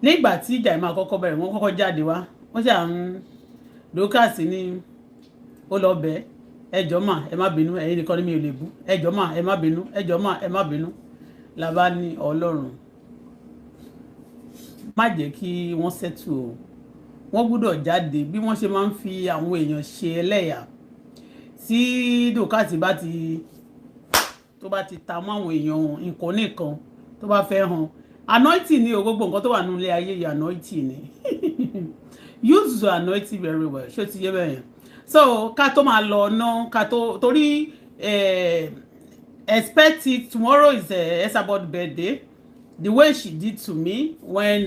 Nígbà tí ìjà yìí máa kọ́kọ́ bẹ̀rẹ̀, wọ́n kọ́kọ́ jáde wá, wọ́n ṣà ń Dorcas ní ó lọ bẹ́ẹ̀, "Ẹjọ́ mà, ẹ má bínú, ẹ̀yin nìkan ni mi ò lè bú. Ẹjọ́ mà, ẹ má bínú. Ẹjọ́ mà, ẹ má bínú." La bá ní Ọlọ́run má jẹ́ kí wọ́n settle o. Wọ́n gbọ́dọ̀ jáde bí wọ́n ṣe máa ń fi àwọn èèyàn ṣe ẹlẹ́yà. Tí Dorcas bá ti tó bá ti ta mọ́ àwọn èèyàn nǹkan nìkan tó bá fẹ́ hàn, anointing ni o. Gbogbo nǹkan tó wà nílé ayé yìí, anointing ni. Use your anointing very well. Ṣé o ti yé bẹ́ẹ̀ yẹn? So ká tó máa lọ ná, ká tó torí expect it, tomorrow is Esabod birthday. The way she did to me when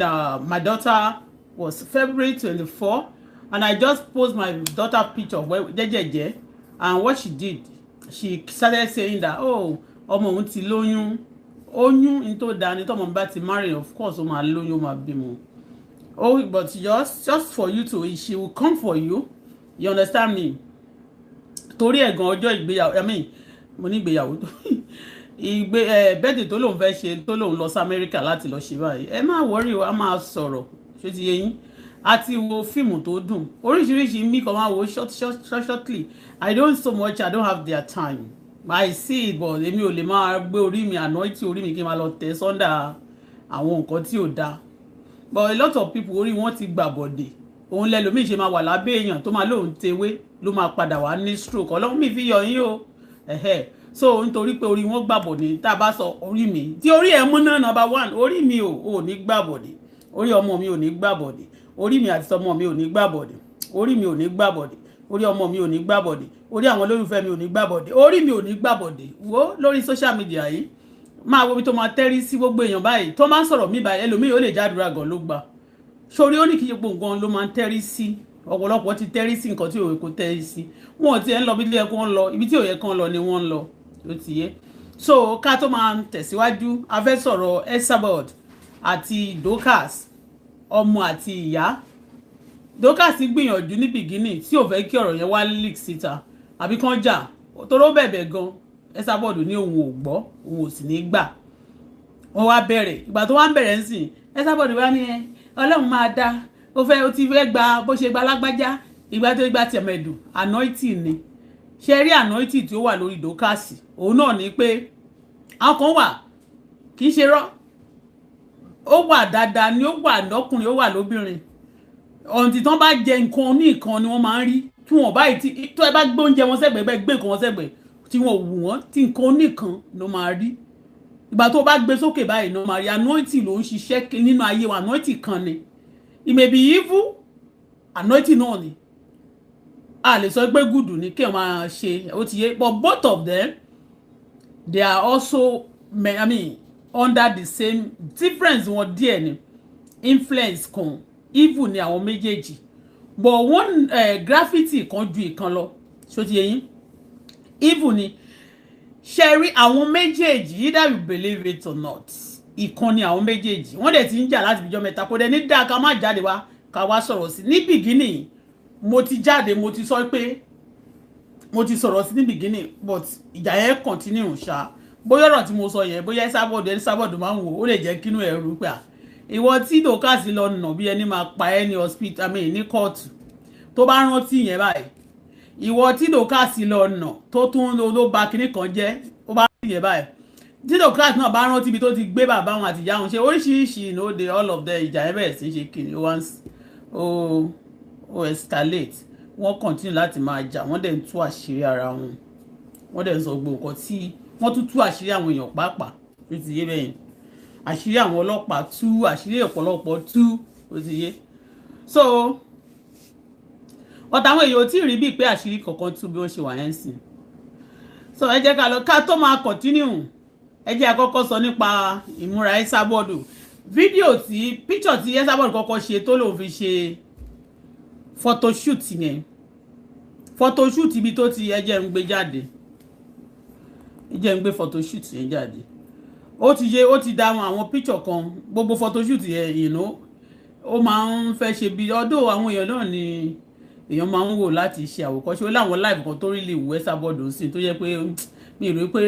my daughter was February 24, and I just post my daughter picture jẹ́jẹ́jẹ́, and what she did, she started saying that, oh, ọmọ òun ti lóyún. Oyún ní tó dáa ní tọmọ bá ti marry, of course ó máa lóyún, ó máa bímọ. Oh, but just for you to, she will come for you, you understand me? Torí ẹ̀gàn ọjọ́ ìgbéyàwó, I mean, mo ní ìgbéyàwó, ìgbé ẹ birthday tó lòun fẹ́ ṣe, tó lòun lọ sí Amẹ́ríkà láti lọ ṣe báyìí. Ẹ má worry, wa máa sọ̀rọ̀. Ṣé ti yé yín? A ti wo fíìmù tó dùn oríṣiríṣi mi kàn máa wo short short short shortly. I don't so much, I don't have their time. I see it, but èmi ò lè máa gbé orí mi, anointing orí mi, kí n máa lọ tẹ̀ sọ́ndà àwọn nǹkan tí ò dáa. But a lot of people, orí wọn ti gbà bọ̀dẹ̀. Òun lẹlòmíì ṣe máa wà lábẹ́ èèyàn tó máa lóun tewé, ló máa padà wá ní stroke. Ọlọ́run mi fi yọ yín o. Ẹ̀hẹ́, so nítorí pé orí wọn gbàbọ̀dé, tá a bá sọ orí mi tí orí ẹ̀ mú náà, number one, orí mi ò ní gbàbọ̀dé, orí ọmọ mi ò ní gbàbọ̀dé, orí mi àti ọmọ mi ò ní gbàbọ̀dé, orí mi ò ní gbàbọ̀dé, orí ọmọ mi ò ní gbàbọ̀dé, orí àwọn olólùfẹ́ mi ò ní gbàbọ̀dé, orí mi ò ní gbàbọ̀dé. Wo lórí social media yìí, máa wo ibi tó máa tẹ́rí sí gbogbo èèyàn báyìí tó máa ń sọ̀rọ̀ mí báyìí. Ẹlòmíì ó lè jádùúrà gan ló gbà sórí, ó ní kí gbogbo nǹkan ló máa ń tẹ́rí sí. Ọ̀pọ̀lọpọ̀ ti tẹ́rí sí nǹkan tí ò yẹ kó tẹ́rí sí. Wọn ò tiẹ̀ ń lọ bí ilé ẹ̀kọ́ ń lọ, ibi tí ò yẹ kán lọ ni wọ́n ń lọ. Ó ti yé. So ká tó máa tẹ̀síwájú, a fẹ́ sọ̀rọ̀ Esabod àti Dorcas, ọmọ àti ìyá. Dorcas gbìyànjú ní beginning tí ò fẹ́ kí ọ̀rọ̀ yẹn wá leak síta àbí kán jà, toró bẹ̀bẹ̀ gan. Esabod ní òun ò gbọ́, òun ò sì ní gbà. Wọ́n wá bẹ̀rẹ̀. Ìgbà tó wá ń bẹ̀rẹ̀ ń sìn, Esabod wá ní ẹ Ọlọ́run máa dá ó fẹ́, ó ti fẹ́ gba bó ṣe gba lágbájá, ìgbà tó gba tẹ̀mẹ̀dù. Anointing ni. Ṣe rí anointing tí ó wà lórí Dorcas? Òun náà ni pé àwọn kan wà, kì í ṣe rọ́, ó wà dáadáa ni, ó wà lọ́kùnrin, ó wà lóbìnrin. Ọ̀ǹtì tán bá jẹ nǹkan ní nǹkan ni wọ́n máa ń rí. Tí wọ́n báyìí, tí tó ẹ bá gbé oúnjẹ wọn sẹ́gbẹ̀ẹ́, bẹ́ẹ̀ gbé nǹkan wọn sẹ́gbẹ̀ẹ́, tí wọ́n wù wọ́n, tí nǹkan oníkan ló máa rí. Ìgbà tó bá gbé sókè báyìí ló máa rí. Anointing ló ń ṣiṣẹ́ nínú ayé wa. Anointing kan ni. It may be evil anointing náà ni. A lè sọ pé good ni kí ẹ máa ṣe, ó ti yé. But both of them, they are also, I mean, under the same difference. Wọn díẹ̀ ni influence kan. Evil ni àwọn méjèèjì, but one gravity kan ju ìkan lọ. Ṣó ti yé yín? Evil ni. Ṣe rí àwọn méjèèjì, either you believe it or not, ìkan ni àwọn méjèèjì. Wọ́n dẹ̀ ti ń jà láti ìjọ mẹ́ta. Kò dẹ̀ ní dáa ká má jáde wá ká wá sọ̀rọ̀ sí. Ní beginning, mo ti jáde, mo ti sọ pé mo ti sọ̀rọ̀ sí ní beginning, but ìjà yẹn continue ṣá. Bóyá ọ̀rọ̀ tí mo sọ yẹn, bóyá Esabod, Esabod máa ń wò ó, lè jẹ́ kínú ẹ̀ rú pé à ìwọ tí Dorcas lọ nà bí ẹni máa pa ẹ́ ní hospital, I mean, ní kóòtù, tó bá rántí yẹn báyìí, ìwọ tí Dorcas lọ nà tó tún ló ba kinní kan jẹ́, ó bá rántí yẹn báyìí, tí Dorcas náà bá rántí ibi tó ti gbé bàbá wọn àti ìyá wọn ṣe oríṣiríṣi, you know, they all of them, ìjà yẹn bẹ̀rẹ̀ sí ṣe kiri. Ó wá ó escalate. Wọ́n continue láti máa jà. Wọ́n dẹ̀ ń tú àṣírí ara wọn, wọ́n dẹ̀ ń sọ gbogbo nǹkan tí wọ́n tún tú àṣírí àwọn èèyàn pàápàá. Ó ti yé bẹ́yẹn. Àṣírí àwọn ọlọ́pàá tú, àṣírí ọ̀pọ̀lọpọ̀ tú. Ó ti yé. So ọ̀tá àwọn èèyàn ò tí ì rí bíi pé àṣírí kankan tú bí wọ́n ṣe wà yẹn sìn. So ẹ jẹ́ ká lọ. Ká tó máa continue, ẹ jẹ́ àkọ́kọ́ sọ nípa ìmúra Esabod. Fídíò tí, picture tí Esabod kọ́kọ́ ṣe tó lòun fi ṣe photoshoot yẹn, photoshoot ibi tó ti, ẹ jẹ́ ń gbé jáde, ẹ jẹ́ ń gbé photoshoot yẹn jáde. Ó ti ṣe, ó ti dá àwọn picture kan. Gbogbo photoshoot yẹn, ó máa ń fẹ́ ṣe bí ọdún àwọn èèyàn náà ni èèyàn máa ń wò láti ṣe àwòkọ́ṣe. Ó láwọn live kan tó rí lè wù Esabod sí, tó yẹ pé mi rò pé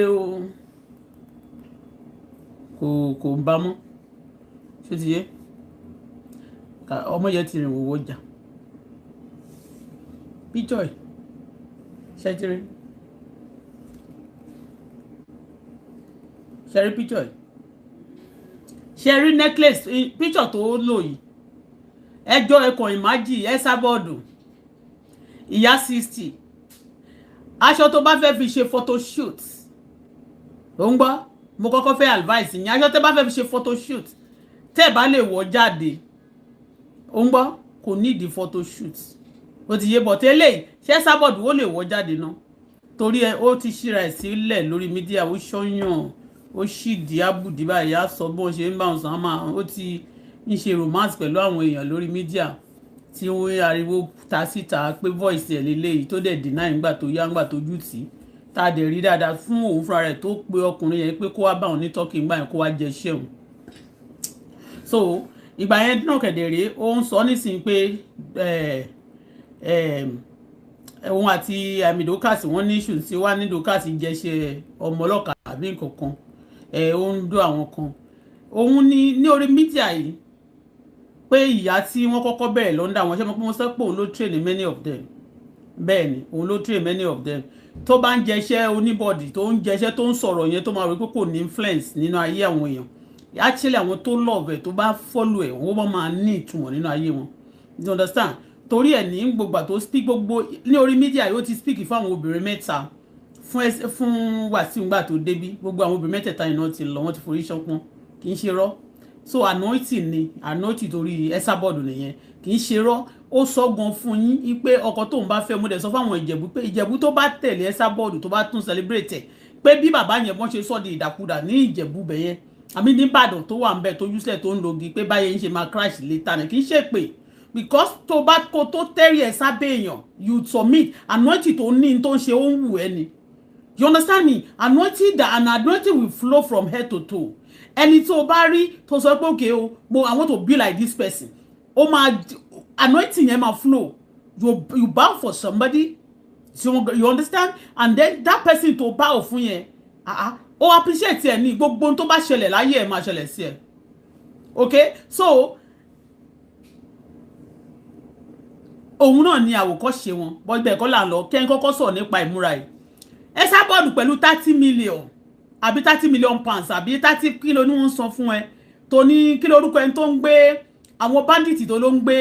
kò ń bá mọ́. Ṣé ti yé? Ọmọ yẹn ti rìn wòwò jà. Picture ṣẹ́tìrì, ṣẹ́rí picture, ṣẹ́rí necklace, picture tó lò yìí. Ẹjọ́ ẹkọ̀ ìmájì Esabod, ìyá 60. Aṣọ tó bá fẹ́ fi ṣe photoshoot, ó ń gbọ́, mo kọ́kọ́ fẹ́ advice yín. Aṣọ tó bá fẹ́ fi ṣe photoshoot, tẹ́ ẹ̀ bá lè wọ̀ jáde, ó ń gbọ́, kò nídìí photoshoot. Ó ti yé bọ̀ tẹ́lẹ̀. Ṣé Esabod ó lè wọ̀ jáde náà? Torí ẹ ó ti ṣíra ẹ̀ sílẹ̀ lórí media, ó ṣọ́yàn, ó ṣìdí ábùdí báyìí, á sọ bó ṣe ń bá wọn sàn án máa. Ó ti ń ṣe romance pẹ̀lú àwọn èèyàn lórí media tí wọ́n ariwo ta síta pé voice ẹ̀ lélẹ́yìí, tó dẹ̀ deny ńgbà tó yá, ńgbà tó jù tí tá a dẹ̀ rí dáadáa fún òun fúnra rẹ̀, tó pe ọkùnrin yẹn pé kó wá bá òun ní Turkey ńgbà yẹn, kó wá jẹ iṣẹ́ òun. So ìgbà yẹn náà kẹ̀dẹ̀ rèé, ó ń sọ nísìnyí pé òun àti àmì Dorcas, wọ́n ní issue tí wàá ní Dorcas jẹ́ṣẹ́ ọmọ ọlọ́kà àbí nǹkan kan, ó ń dó àwọn kan. Òun ní ní orí media yìí pé ìyá tí wọ́n kọ́kọ́ bẹ̀rẹ̀ lọ́ndà wọn, ṣé mo pé wọ́n sọ pé òun ló train many of them. Bẹ́ẹ̀ ni, òun ló train many of them. Tó bá ń jẹṣẹ́ oníbọ̀dì, tó ń jẹṣẹ́, tó ń sọ̀rọ̀ yẹn, tó máa rí pé kò ní influence nínú ayé àwọn èèyàn. Actually, àwọn tó love ẹ̀, tó bá follow ẹ̀, wọ́n máa ní ìtumọ̀ nínú ayé wọn. You understand? Torí ẹ̀ ní gbogbo tó speak, gbogbo ní orí media yóò ti speak fún àwọn obìnrin mẹ́ta fún Wàsíù ńgbà tó débí. Gbogbo àwọn obìnrin mẹ́tẹ̀ẹ̀ta yìí náà ti lọ, wọ́n ti forí ṣánpọ́n. Kì í ṣe rọ́. So anointing ni anointing torí Esabod nìyẹn, kì í ṣe rọ́. Ó sọ gan fún yín pé ọkọ tóun bá fẹ́ mú dẹ̀ sọ fáwọn Ìjẹ̀bú pé Ìjẹ̀bú tó bá tẹ̀lé Esabod, tó bá tún celebrate ẹ̀, pé bí bàbá yẹn bọ́n ṣe sọ di ìdàkudà ní Ìjẹ̀bú bẹ̀yẹn àmì nìbàdàn tó wà ń bẹ̀, tó useless, tó ń logi, pé báyẹn ń ṣe máa crash later ni. Kì í ṣe pé because tó bá kó tó tẹ́rì ẹ̀ sábẹ́ èèyàn, you submit. Anointing tó ní tó ń ṣe, ó ń wù ẹ́ ni. You understand me? Anointing, that an anointing will flow from head to toe. Ẹni tó bá rí tó sọ pé, "Okay o, mo I want to be like this person," ó máa anointing yẹn máa flow. You bow for somebody, so you understand? And then that person tó bow fún yẹn, ah, ó appreciate ẹ ní gbogbo ohun tó bá ṣẹlẹ̀ láyé ẹ̀ máa ṣẹlẹ̀ sí ẹ. Okay, so òun náà ni àwòkọ́ṣe wọn. Bọ́gbẹ́ ẹ̀kọ́ là ń lọ kẹ́ ń kọ́kọ́ sọ̀rọ̀ nípa ìmúra yìí. Esabod pẹ̀lú 30 million àbí £30 million àbí 30 kilo ni wọ́n ń san fún ẹ, tó ní kí lórúkọ ẹni tó ń gbé àwọn bandit, tó ló ń gbé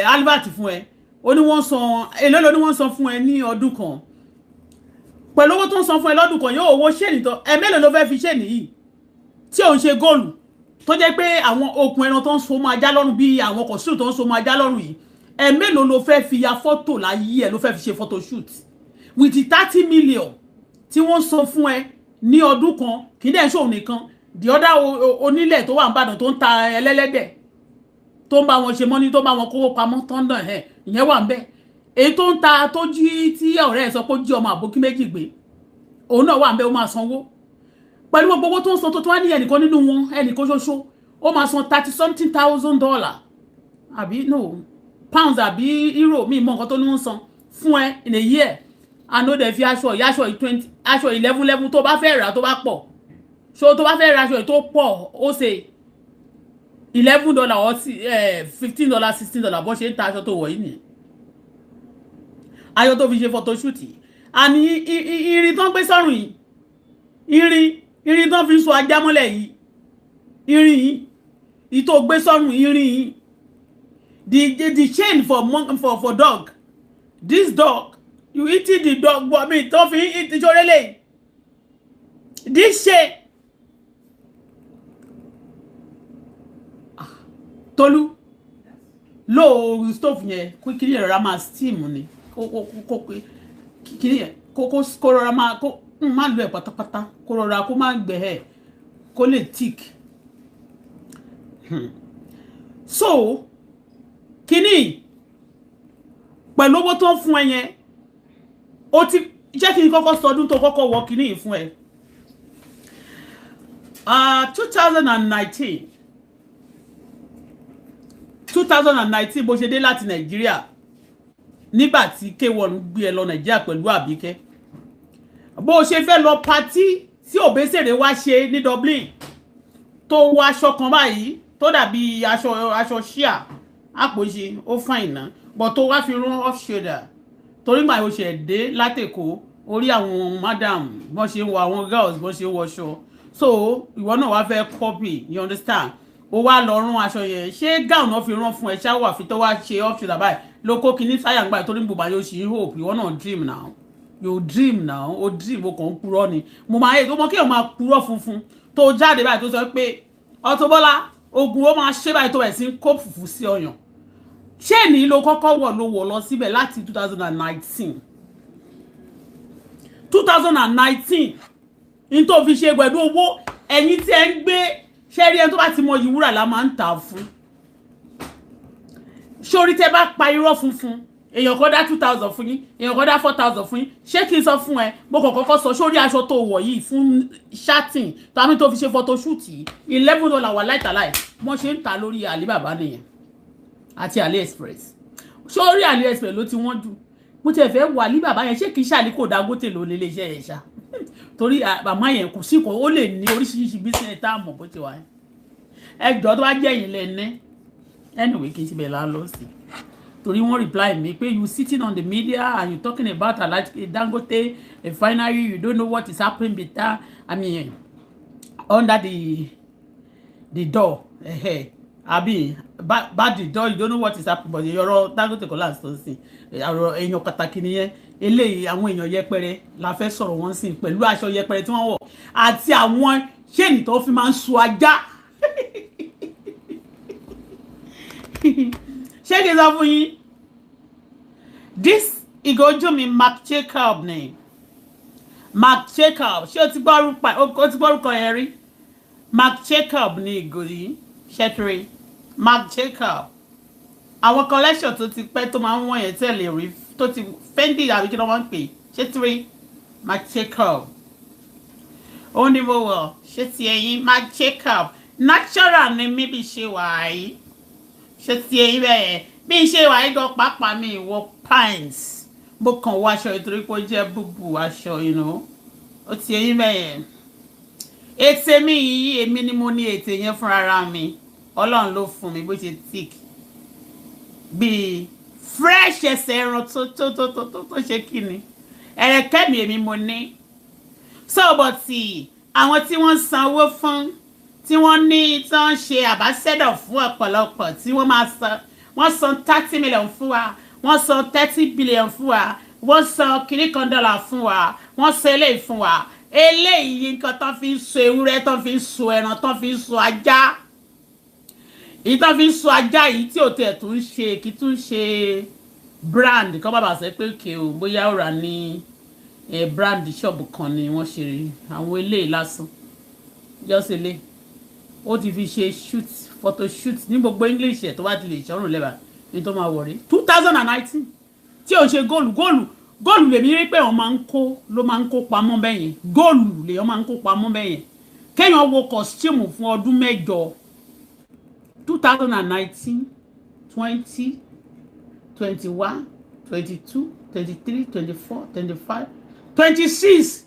albert fún ẹ, ó ní wọ́n san èló ló ní wọ́n san fún ẹ ní ọdún kan? Pẹ̀lú owó tó ń san fún ẹ lọ́dún kan yóò, owó chain tó ẹ mélòó ló fẹ́ fi chain yìí tí òun ṣe góòlù, tó jẹ́ pé àwọn okùn ẹran tó ń so máa já lọ́rùn, bí àwọn kọ̀sùn tó ń so máa já lọ́rùn yìí, ẹ mélòó ló fẹ́ fi ya fọ́tò láyé ẹ, ló fẹ́ fi ṣe photo shoot with the 30 million tí wọ́n san fún ẹ ní ọdún kan? Kì í dẹ̀ ṣòun nìkan, the other onílẹ̀ tó wà níbàdàn, tó ń ta ẹlẹ́lẹ́dẹ̀, tó ń bá wọn ṣe mọ́ní, tó ń bá wọn kówó pamọ́, tó ń dàn ẹ̀, ìyẹn wà ń bẹ̀. Èyí tó ń ta, tó jí, tí ọ̀rẹ́ ẹ̀ sọ pé ó jí ọmọ àbókí méjì gbé, òun náà wà ń bẹ̀, ó máa sanwó. Pẹ̀lú gbogbo owó tó ń san, tó wá ní ẹnìkan nínú wọn, ẹnìkan ṣoṣo, ó máa san thirty something thousand dollar àbí no pounds àbí euro, mi mọ nǹkan tó ní wọ́n san fún ẹ in a year. And ó dẹ̀ fi aṣọ ìyá, aṣọ 20, aṣọ 11 11 tó bá fẹ́ rà tó bá pọ̀, so tó bá fẹ́ ra aṣọ yìí tó pọ̀, ó ṣe $11 or $15, $16. Bó ṣe ń ta aṣọ tó wọ̀ yìí nìyẹn, aṣọ tó fi ṣe photoshoot yìí. Àní irin tó ń gbé sọ́rùn yìí, irin tó fi ń so ajá mọ́lẹ̀ yìí, irin yìí ìtò gbé sọ́rùn, irin yìí, the chain for dog, this dog you eating, the dog but me tó fi eat ìṣòro this chain. Tolú lo stove yẹn, kó kí rọra máa steam ni, kó kí yẹn kó rọra máa kó má lo ẹ̀ pátápátá, kó rọra kó má gbẹ ẹ̀, kó lè thick. So kíní pẹ̀lú owó tó ń fún ẹ yẹn, ó ti jẹ́ kí n kọ́kọ́ sọ ọdún tó kọ́kọ́ wọ kíní yìí fún ẹ. 2019, 2019, bó ṣe dé láti Nàìjíríà, nígbà tí K1 gbé ẹ lọ Nàìjíríà pẹ̀lú Àbíkẹ́, bó ṣe fẹ́ lọ party tí Òbésèré wá ṣe ní Dublin, tó wọ aṣọ kan báyìí. Tó dàbí aṣọ ṣíà àpòṣe, ó fine náà, but tó wá fi rán off shoulder, torí gbà yóò ṣe dé látẹ̀kọ́, orí àwọn madam bọ́n ṣe ń wọ, àwọn girls bọ́n ṣe ń wọṣọ, so ìwọ náà wá fẹ́ copy, you understand? Ó wá lọ rán aṣọ yẹn. Ṣé gown náà fi rán fún ẹ ṣáwà fi tó wá ṣe off shoulder báyìí ló kó kinní sáyà ń gbà, torí gbogbo àyè òṣì hope. Ìwọ náà dream now, you dream now, ó dream, ó kàn ń purọ́ ni. Mo máa yẹ tó mọ kéèyàn máa purọ́ funfun tó jáde báyìí, tó sọ pé Auto Bola ogun, ó máa ṣe báyìí, tó bẹ̀ sí ń kó fùfú sí ọyàn. Ṣé ní ló kọ́kọ́ wọ̀, ló wọ̀ lọ síbẹ̀ láti 2019, 2019 ní tó fi ṣe pẹ̀lú owó ẹ̀yin tí ẹ ń gbé. Ṣé rí ẹni tó bá ti mọ yìí, wúrà la máa ń tà fún. Sórí tẹ bá pa irọ́ funfun, èèyàn kan dá 2,000 fún yín, èèyàn kan dá 4,000 fún yín. Ṣé kí n sọ fún ẹ? Mo kàn kọ́kọ́ sọ sórí aṣọ tó wọ̀ yìí fún chatting tàbí tó fi ṣe photoshoot yìí, $11 wà láìtàláì. Wọ́n ṣe ń ta lórí Alibaba nìyẹn àti AliExpress. Sórí AliExpress ló ti wọ́n jù. Mo tiẹ̀ fẹ́ wọ Alibaba yẹn. Ṣé kì í ṣe Aliko Dangote ló lè iléeṣẹ́ yẹn ṣá? Torí màmá yẹn kò sí kò ó lè ní oríṣiríṣi business tá a mọ̀ bó ti wà yẹn. Ẹ jọ, tó bá jẹ́ yín lẹ́ní, anyway, kì í ṣe bẹ́ẹ̀ la lọ sí, torí wọ́n reply mi pé you sitting on the media and you talking about Alhaji Dangote refinery, you don't know what is happening better, I mean, under the door, àbí back the door, you don't know what is happening. But ọ̀rọ̀ Dangote kọ́ láti sọ sí, ọ̀rọ̀ èèyàn pàtàkì nìyẹn. Eléyìí, àwọn èèyàn yẹpẹrẹ la fẹ́ sọ̀rọ̀ wọn sí, pẹ̀lú aṣọ yẹpẹrẹ tí wọ́n wọ̀ àti àwọn chain tó fi máa ń so ajá. Ṣé kí n sọ fún yín? This ìgò ojú mi, Marc Jacob ni. Marc Jacob, ṣé o ti gbọ́ orúkọ yẹn rí? Marc Jacob ní ìgò yìí. Ṣẹ́tìrì Marc Jacob, àwọn collection tó ti pẹ́ tó máa ń wọ̀n yẹn tẹ̀lé rí, tó ti Fendi àbí kí ló máa ń pè. Ṣẹ́tìrì Marc Jacob, ó ní mo wọ̀. Ṣé ti ẹ̀yin Marc Jacob natural ni mí bí ṣe wà yìí? Ṣé ti ẹ̀yin bẹ́ẹ̀ bí ṣe wà yìí gan pàápàá, mi wọ pants, mo kàn wọ aṣọ ìtorí pé ó jẹ́ búbù aṣọ. Ó ti ẹ̀yin bẹ́ẹ̀. Ètè mi yìí, èmi ni mo ní ètè yẹn fúnra mi. Ọlọ́run ló fún mi bó ṣe thick bíi fresh ẹsẹ̀ ẹran tó ṣe kí ni ẹ̀rẹ̀kẹ́ mi, èmi mo ní. So but àwọn tí wọ́n sanwó fún, tí wọ́n ní tí wọ́n ṣe ambassador fún ọ̀pọ̀lọpọ̀, tí wọ́n máa san, wọ́n san 30 million fún wa, wọ́n san 30 billion fún wa, wọ́n san kìíní kan dọ́là fún wa, wọ́n san eléyìí fún wa. Eléyìí, nǹkan tó fi ń so ewúrẹ́, tó fi ń so ẹran, tó fi ń so ajá, èyí tó fi ń so ajá yìí tí ò tẹ̀ tún ṣe kí tún ṣe brand kọ́ bàbá sọ pé kí o bóyá ó rà ní brand shop kan ni wọ́n ṣe rí. Àwọn eléyìí lásán, just eléyìí, ó ti fi ṣe shoot, photo shoot ní gbogbo English ẹ̀ tó bá ti lè ṣọ́rùn lẹ́bàá ní tó máa wọ̀ rí 2019, tí ò ń ṣe góòlù. Góòlù, góòlù lèmi rí pé wọ́n máa ń kó, ló máa ń kó pamọ́ bẹ́yẹn. Góòlù lèèyàn máa ń kó pamọ́ bẹ́yẹn. Kéèyàn wo costume fún ọdún 8, 2019, 20, 21, 22, 23, 24, 25, 26,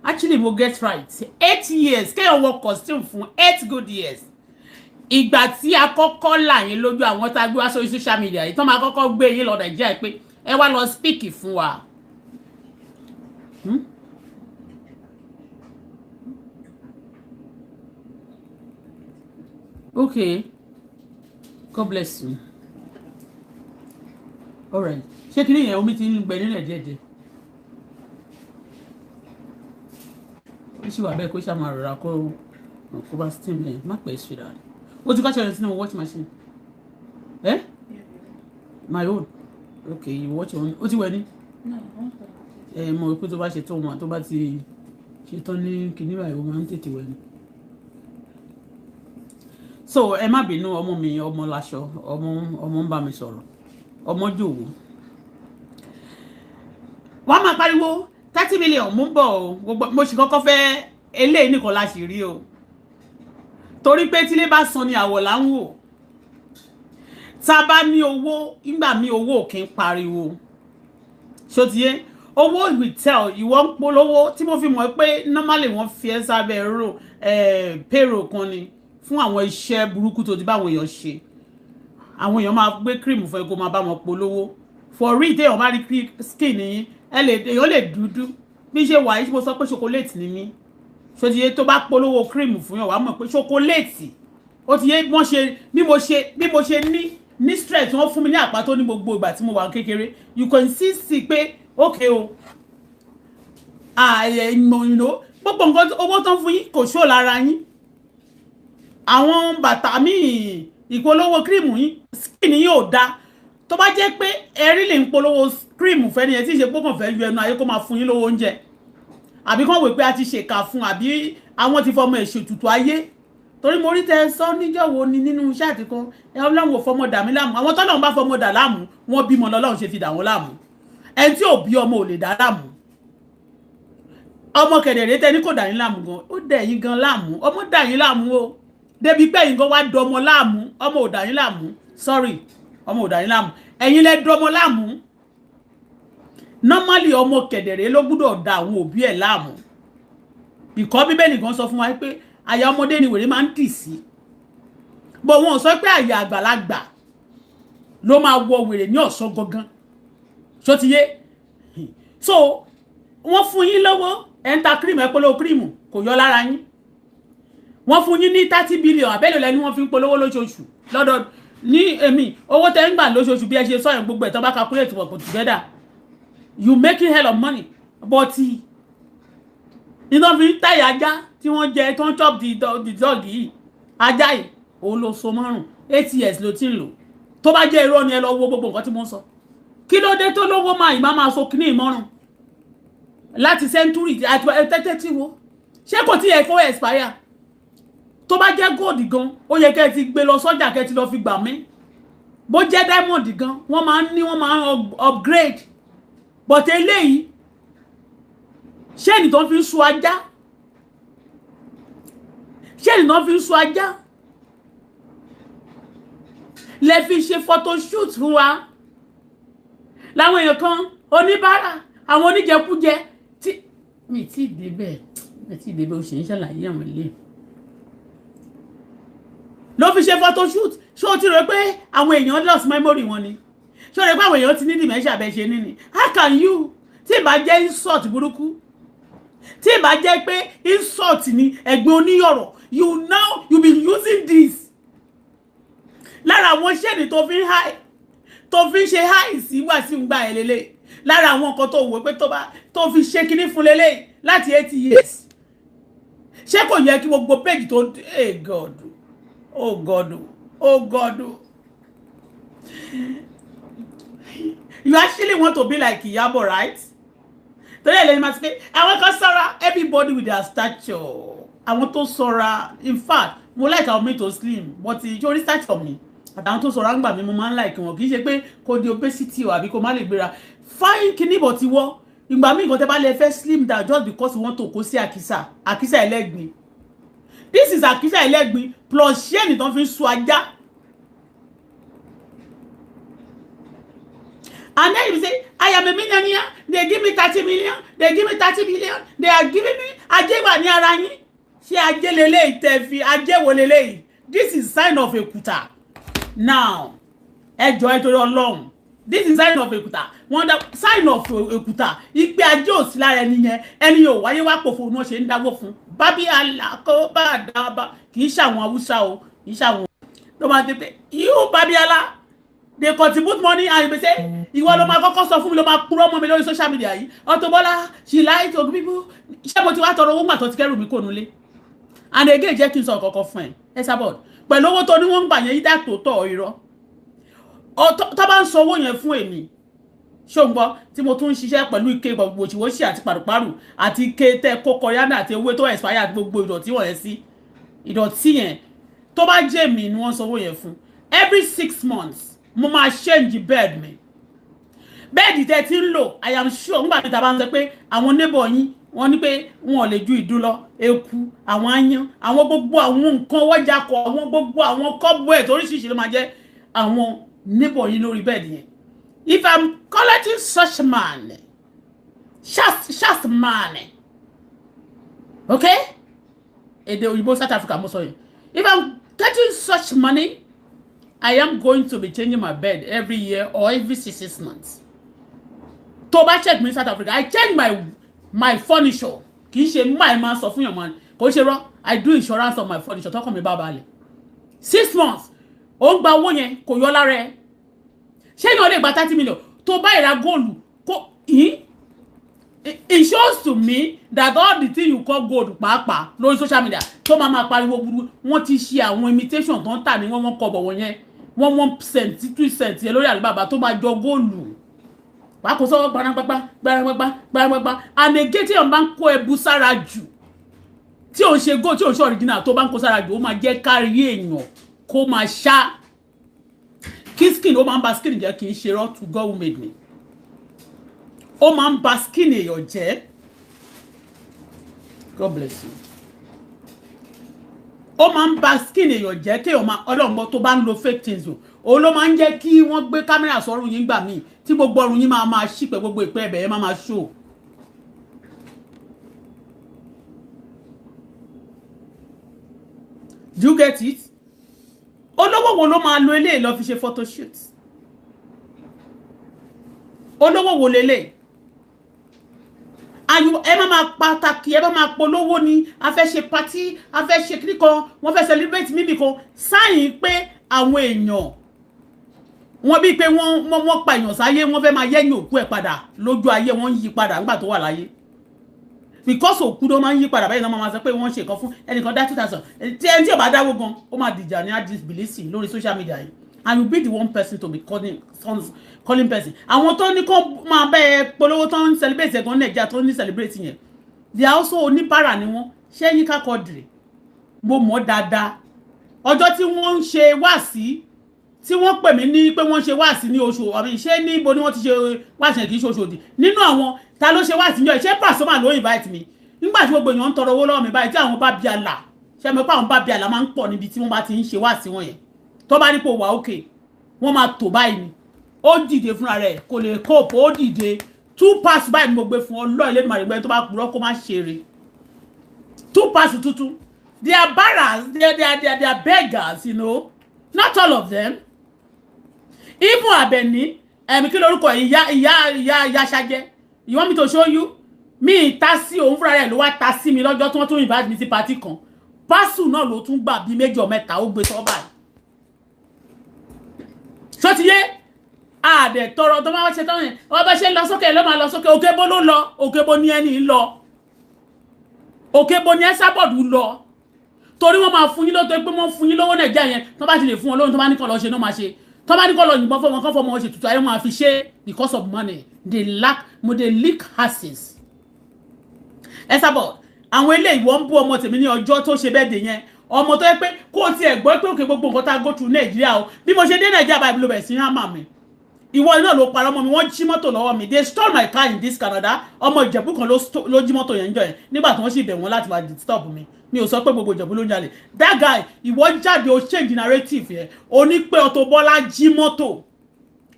actually mo get right, 8 years. Kéèyàn wọ costume fún 8 good years. Ìgbà tí a kọ́kọ́ là yín lójú, àwọn tá a gbé wá sórí social media yìí, tó máa kọ́kọ́ gbé yín lọ Nàìjíríà pé ẹ wá lọ speak fún wa. Okay, God bless you. All right, ṣé kí ni yẹn? Omi ti ń gbẹ nílẹ̀ díẹ̀díẹ̀, ó sì wà bẹ́ẹ̀, kó ṣàmà rọra kó bá steam yẹn má pẹ́ sí dáadáa. Ó ti káṣọ yẹn sínú washing machine. Eh? My own. Okay, you watch your own. Ó ti wẹ̀ ni? Ẹ mọ̀ pé tó bá ṣe tó wọn, tó bá ti ṣe tán ní kinní báyìí, ó máa ń tètè wẹ̀ ni. So ẹ má bínú, ọmọ mi, ọmọ láṣọ, ọmọ, ọmọ ń bá mi sọ̀rọ̀, ọmọ jòwó. Wọ́n máa pariwo 30 million mú bọ̀ o. Gbogbo mo sì kọ́kọ́ fẹ́ eléyìí nìkan la sì rí o, torí pé tílé bá san ni àwọ̀ là ń wò. Tá a bá ní owó nígbà míì, owó ò kí ń pariwo. Ṣó ti yé? Owó will tell. Ìwọ ń polówó tí mo fi mọ̀ pé normally wọ́n fi ẹ́ sábẹ́ ro payroll kan ni. Fún àwọn iṣẹ́ burúkú tó ti bá àwọn èèyàn ṣe, àwọn èèyàn máa gbé cream fún ẹ kó máa bá wọn polówó. For real, téèyàn bá rí skin yín, ẹ lè, èèyàn lè dúdú bí ṣe wà yìí. Mo sọ pé chocolate ni mí, ṣòtìyẹ? Tó bá polówó cream fún yàn, wàá mọ̀ pé chocolate ó ti yé. Wọ́n ṣe bí mo ṣe ní stress, wọ́n fún mi ní àpá tó ní gbogbo ìgbà tí mo wà kékeré. You can see pé okay o, ààyè ìmọ̀ ìlò gbogbo nǹkan. Owó tó ń fún yín kò ṣó lára yín. Àwọn bàtà míì, ìpolówó cream yín, skin yín ò dáa. Tó bá jẹ́ pé ẹrí lè ń polówó cream fẹ́ nìyẹn, tí ì ṣe pé kàn fẹ́ yọ ẹnu ayé kó máa fún yín lówó oúnjẹ, àbí kàn wò pé a ti ṣèkà fún, àbí àwọn ti fọmọ èṣètùtù ayé. Torí mo rí tẹ sọ níjọ́ wo ni nínú chat kan, ẹ Ọlọ́run ò fọmọ dà mí láàmú. Àwọn tọ́lọ́run bá fọmọ dà láàmú, wọ́n bímọ lọ́lọ́run ṣe fi dà wọ́n láàmú. Ẹni tí ò bí ọmọ ò lè dá láàmú. Ọmọ kẹ̀dẹ̀rẹ́ tẹ ní kò dà yín láàmú gan, ó dẹ̀ yín gan láàmú. Ọmọ dà yín láàmú o, débi pé yín gan wá dọmọ láàmú. Ọmọ ò dà yín láàmú, sorry, ọmọ ò dà yín láàmú, ẹ̀yin lẹ dọmọ láàmú. Normally, ọmọ kẹ̀dẹ̀rẹ́ ló gbúdọ̀ da àwọn òbí ẹ̀ láàmú. Ìkọ́ Bíbélì gan sọ fún wa pé àyà ọmọdé ni wèrè máa ń tì sí bọ̀. Wọn ò sọ pé àyà àgbàlagbà ló máa wọ wèrè ní ọ̀sán gangan. Ṣó ti yé? So wọ́n fún yín lọ́wọ́, ẹ̀ ń ta cream, ẹ̀ polówó cream, kò yọ lára yín. Wọ́n fún yín ní 30 billion àbẹ́lẹ̀ lẹ́ni wọ́n fi ń polówó lóṣooṣù lọ́dọ̀ ní èmi. Owó tẹ́ ń gbà lóṣooṣù, bí ẹ ṣe sọ̀yìn, gbogbo ẹ̀ tó bá calculate wọ̀ together, you making hell of money. But iná fi ń táyà ajá tí wọ́n jẹ tó ń chop the dog yìí, ajá yìí, òun ló so márùn. 8 years ló ti ń lò. Tó bá jẹ́ irọ́ ni, ẹ lọ wo gbogbo nǹkan tí mo ń sọ. Kí ló dé tó lówó máa ìmá máa so kíní ìmọ̀ràn láti century àti tẹ́tẹ́ tí wo? Ṣé kò tí ẹ kó expire? Tó bá jẹ́ gold gan, ó yẹ kẹ́ ẹ ti gbé lọ sọ́jà, kẹ́ ẹ ti lọ fi gbà mí. Bó jẹ́ diamond gan, wọ́n máa ń ní, wọ́n máa ń upgrade. But eléyìí, ṣé ẹnì tó fi ń sun ajá? Ṣé ẹnì tó fi ń sun ajá lẹ fi ṣe photoshoot fún wa? Láwọn èèyàn kan, oníbàárà, àwọn oníjẹkújẹ tí mi tí ì débẹ̀, mi tí ì débẹ̀. Ó ṣe ń ṣàlàyé àwọn ilé ló fi ṣe photoshoot. Ṣé o ti rò pé àwọn èèyàn lost memory wọn ni? Ṣé o rò pé àwọn èèyàn ti ní dementia bẹ́ẹ̀ ṣe ní ni? How can you, tí ì bá jẹ́ insult burúkú, tí ì bá jẹ́ pé insult ni, ẹ̀gbin oníyọ̀rọ̀. You now you be using this lára àwọn chain tó fi ń high, tó fi ń ṣe high sí wá sí ń gbà ẹ̀ lélẹ̀. Lára àwọn nǹkan tó wò pé tó bá tó fi ṣe kinní fún lélẹ̀ láti 80 years, ṣé kò yẹ kí gbogbo page tó? Hey God, oh God, oh God, you actually want to be like Iyabo, right? Torí ẹ̀ lẹ́yìn máa ti pé àwọn kan sọ́ra. Everybody with their stature. Àwọn tó sọ́ra, in fact, mo like àwọn mi tó slim, but ìjọ stature mi àtàwọn tó sọ̀rọ̀ àgbà mi, mo máa ń like wọn. Kì í ṣe pé kò di obesity o, àbí kò má lè gbéra fine kíní bọ̀ ti wọ́. Ìgbà míì nǹkan tẹ́ bá lè fẹ́ slim down just because you want to kó sí àkísà, àkísà ẹlẹ́gbin. This is àkísà ẹlẹ́gbin plus chain tó fi ń sun ajá. And then you say, "I am a millionaire. They give me 30 million. They give me 30 million. They are giving me." Ajé wà ní ara yín. Ṣé ajé leléyìí tẹ́ fi ajé wo leléyìí? This is sign of èkúta. Now, ẹ jọ̀ọ́, ẹ torí Ọlọ́run. This is sign of èkúta. Wọ́n dá sign of èkúta. Ìpè ajé ò sí lára ẹni yẹn. Ẹni yóò wáyé wá pòfo ní wọ́n ṣe ń dáwọ́ fún. Bábí àlàkó bá dábà, kì í ṣàwọn Haúsá o, kì í ṣàwọn. Tó máa ti pé, you Babiala dey contribute money and you say, ìwọ ló máa kọ́kọ́ sọ fún mi, ló máa purọ́ mọ́ mi lórí social media yìí. Auto Bola, she lie to people. Ṣé mo ti wá tọrọ owó gbà tó ti kẹ́rù mi kò nulẹ̀? And again, jẹ́ kí n sọ kọ̀ọ̀kan fún ẹ, Esabod, pẹ̀lú owó tó ní wọ́n ń gbà yẹn, yídà tó tọ̀ irọ́ tó bá ń sọ owó yẹn fún èmi, ṣó ń gbọ́? Tí mo tún ń ṣiṣẹ́ pẹ̀lú ike gbogbo òṣìwọ́sì àti pàrùpàrù àti ike tẹ́ kó kọyánà àti ewé tó expire àti gbogbo ìdọ̀tí wọ̀nyẹn sí ìdọ̀tí yẹn, tó bá jẹ́ mi ni wọ́n sanwó yẹn fún, every 6 months mo máa change bed mi. Bed tẹ́ ti ń lò, I am sure, nígbà tí ta bá ń sọ pé àwọn neighbor yín, wọ́n ní pé wọn ò lè ju ìdun lọ, eku, àwọn aáyán, àwọn gbogbo àwọn nǹkan wọ́jà kọ, àwọn gbogbo àwọn cobweb oríṣiríṣi ló máa jẹ́ àwọn neighbor yín lórí bed yẹn. If I'm collecting such man, just man, okay, èdè òyìnbó South Africa mo sọ yìí, if I'm Getting such money, I am going to be changing my bed every year or every 6 months. Tó bá check me in South Africa, I change my furniture. Kì í ṣe máa máa sọ fún yàn máa kò ṣe rọ. I do insurance on my furniture, tọkàn mi bá balẹ̀. 6 months, ó ń gba owó yẹn, kò yọ lára ẹ. Ṣé èèyàn lè gba 30 million tó bá ìra góòlù kó yín? It shows to me that all the thing you call gold pàápàá lórí social media tó máa máa pariwo burú, wọ́n ti ṣe àwọn imitation tó ń tà ní wọ́n wọ́n kọ bọ̀ wọ́n yẹn, 1 1 cent, 2 cent yẹn lórí Alibaba tó máa jọ góòlù wàá kó sọ́wọ́ gbanagbagba gbanagbagba gbanagbagba. And again, tí èèyàn bá ń kó ẹbu sára jù, tí ò ń ṣe gold, tí ò ń ṣe original, tó bá ń kó sára jù, ó máa jẹ́ kárí èèyàn kó máa ṣá kí skin, ó máa ń ba skin jẹ́. Kì í ṣe rọ́. To God who made me, ó máa ń ba skin èèyàn jẹ́. God bless you. Ó máa ń ba skin èèyàn jẹ́ kéèyàn máa ọlọ́mọ tó bá ń lo fake things o. Òun ló máa ń jẹ́ kí wọ́n gbé kámẹ́rà sọ́rùn yín gbà míì, tí gbogbo ọrùn yín máa máa ṣí pẹ̀, gbogbo ìpẹ́ ẹ̀bẹ̀ yẹn máa máa show. Do you get it? Olówó wo ló máa lo eléyìí lọ fi ṣe photoshoot? Olówó wo lélẹ̀ ayu ẹ má máa pàtàkì, ẹ má máa polówó ni. A fẹ́ ṣe party, a fẹ́ ṣe kíní kan, wọ́n fẹ́ celebrate mímì kan, sáyìn pé àwọn èèyàn wọ́n bíi pé wọ́n pa èèyàn sáyé, wọ́n fẹ́ máa yẹ́yìn òkú ẹ̀ padà lójú ayé, wọ́n ń yí padà nígbà tó wà láyé, because òkú ló máa ń yí padà báyìí náà. Máa sọ pé wọ́n ṣe nǹkan fún ẹnìkan, dá 2,000, tí ẹni tí ò bá dáwó gan, ó máa dìjà ní adisbilisi lórí social media yìí. And you be the one person to be calling person. Àwọn tó ní kó máa bẹ́ ẹ polówó, tó ń celebrate ẹ̀gan Nàìjíríà, tó ní celebrate yẹn, they are also oníbàárà ni wọ́n. Ṣé Yínká Quadri, mo mọ̀ dáadáa. Ọjọ́ tí wọ́n ń ṣe wáàsí, tí wọ́n pè mí ní pé wọ́n ṣe wáàsí ní oṣù àbí ṣé níbo ni wọ́n ti ṣe wáàsí yẹn, kì í ṣe Oṣòdì. Nínú àwọn ta ló ṣe wáàsí yẹn? Ṣé Pasuma ló invite mi nígbà tí gbogbo èèyàn ń tọrọ owó lọ́wọ́ mi báyìí, tí àwọn bá bí àlà ṣe mi pé àwọn bá bí àlà máa ń pọ̀ níbi tí wọ́n bá ti ń ṣe wáàsí wọn yẹn, tó bá ní kó wà ókè, wọ́n máa tò báyìí ni. Ó dìde fúnra rẹ̀, kò lè cope, ó dìde. Two pass báyìí ni mo gbé fún ọ lọ́ọ̀ ilé ìmọ̀ tó bá purọ́ kó má ṣeré. Two pass tuntun. They are barras, they are beggars. Not all of them. Even Abeni, ẹ̀mí kí lorúkọ ìyá ṣajẹ́. You want me to show you? Mi ta sí òun fúnra rẹ̀ ló wá ta sí mi lọ́jọ́ tí wọ́n tún invite mi sí party kan. Pásù náà ló tún gbà bíi méjì or mẹ́ta, ó gbé sọ́ báyìí. Ṣó ti yé? Àdẹ̀ tọrọ tó máa ṣe tán yẹn, wọ́n bá ṣe ń lọ sókè ló máa lọ sókè. Òkè bó ló lọ? Òkè bó ní ẹni lọ? Òkè bó ní Esabod lọ? Torí wọ́n máa fún yín lọ́tọ́ pé wọ́n fún yín lówó Nàìjíríà yẹn, tó bá ti lè fún wọn lóhun, tó bá ní kọ́ lọ ṣe náà máa ṣe, tó bá ní kọ́ lọ yìnbọn fún wọn, kọ́ fọmọ wọn ṣe tutù ayé, wọn máa fi ṣe because of money. They lack mo, they leak asses. Esabod, àwọn eléyìí, wọ́n ń bú ọmọ tèmi ní ọjọ́ tó ṣe bẹ́ẹ̀ dè yẹn. Ọmọ tó yẹ pé kó o tiẹ̀ gbọ́ pé òkè gbogbo nǹkan tá a go through Nàìjíríà o. Bí mo ṣe dé Nàìjíríà báyìí ló bẹ̀rẹ̀ sí hámà mi. Ìwọ náà ló parọ́ mọ́ mi. Wọ́n jí mọ́tò lọ́wọ́ mi. They stole my car in this Canada. Ọmọ Ìjẹ̀bú kan ló jí mọ́tò yẹn ń jọ yẹn nígbà tí wọ́n sì bẹ̀ wọ́n láti máa disturb mi. Mi ò sọ pé gbogbo Ìjẹ̀bú ló ń jalè. That guy, ìwọ jáde, o change narrative yẹn, o ní pé Auto Bola jí mọ́tò.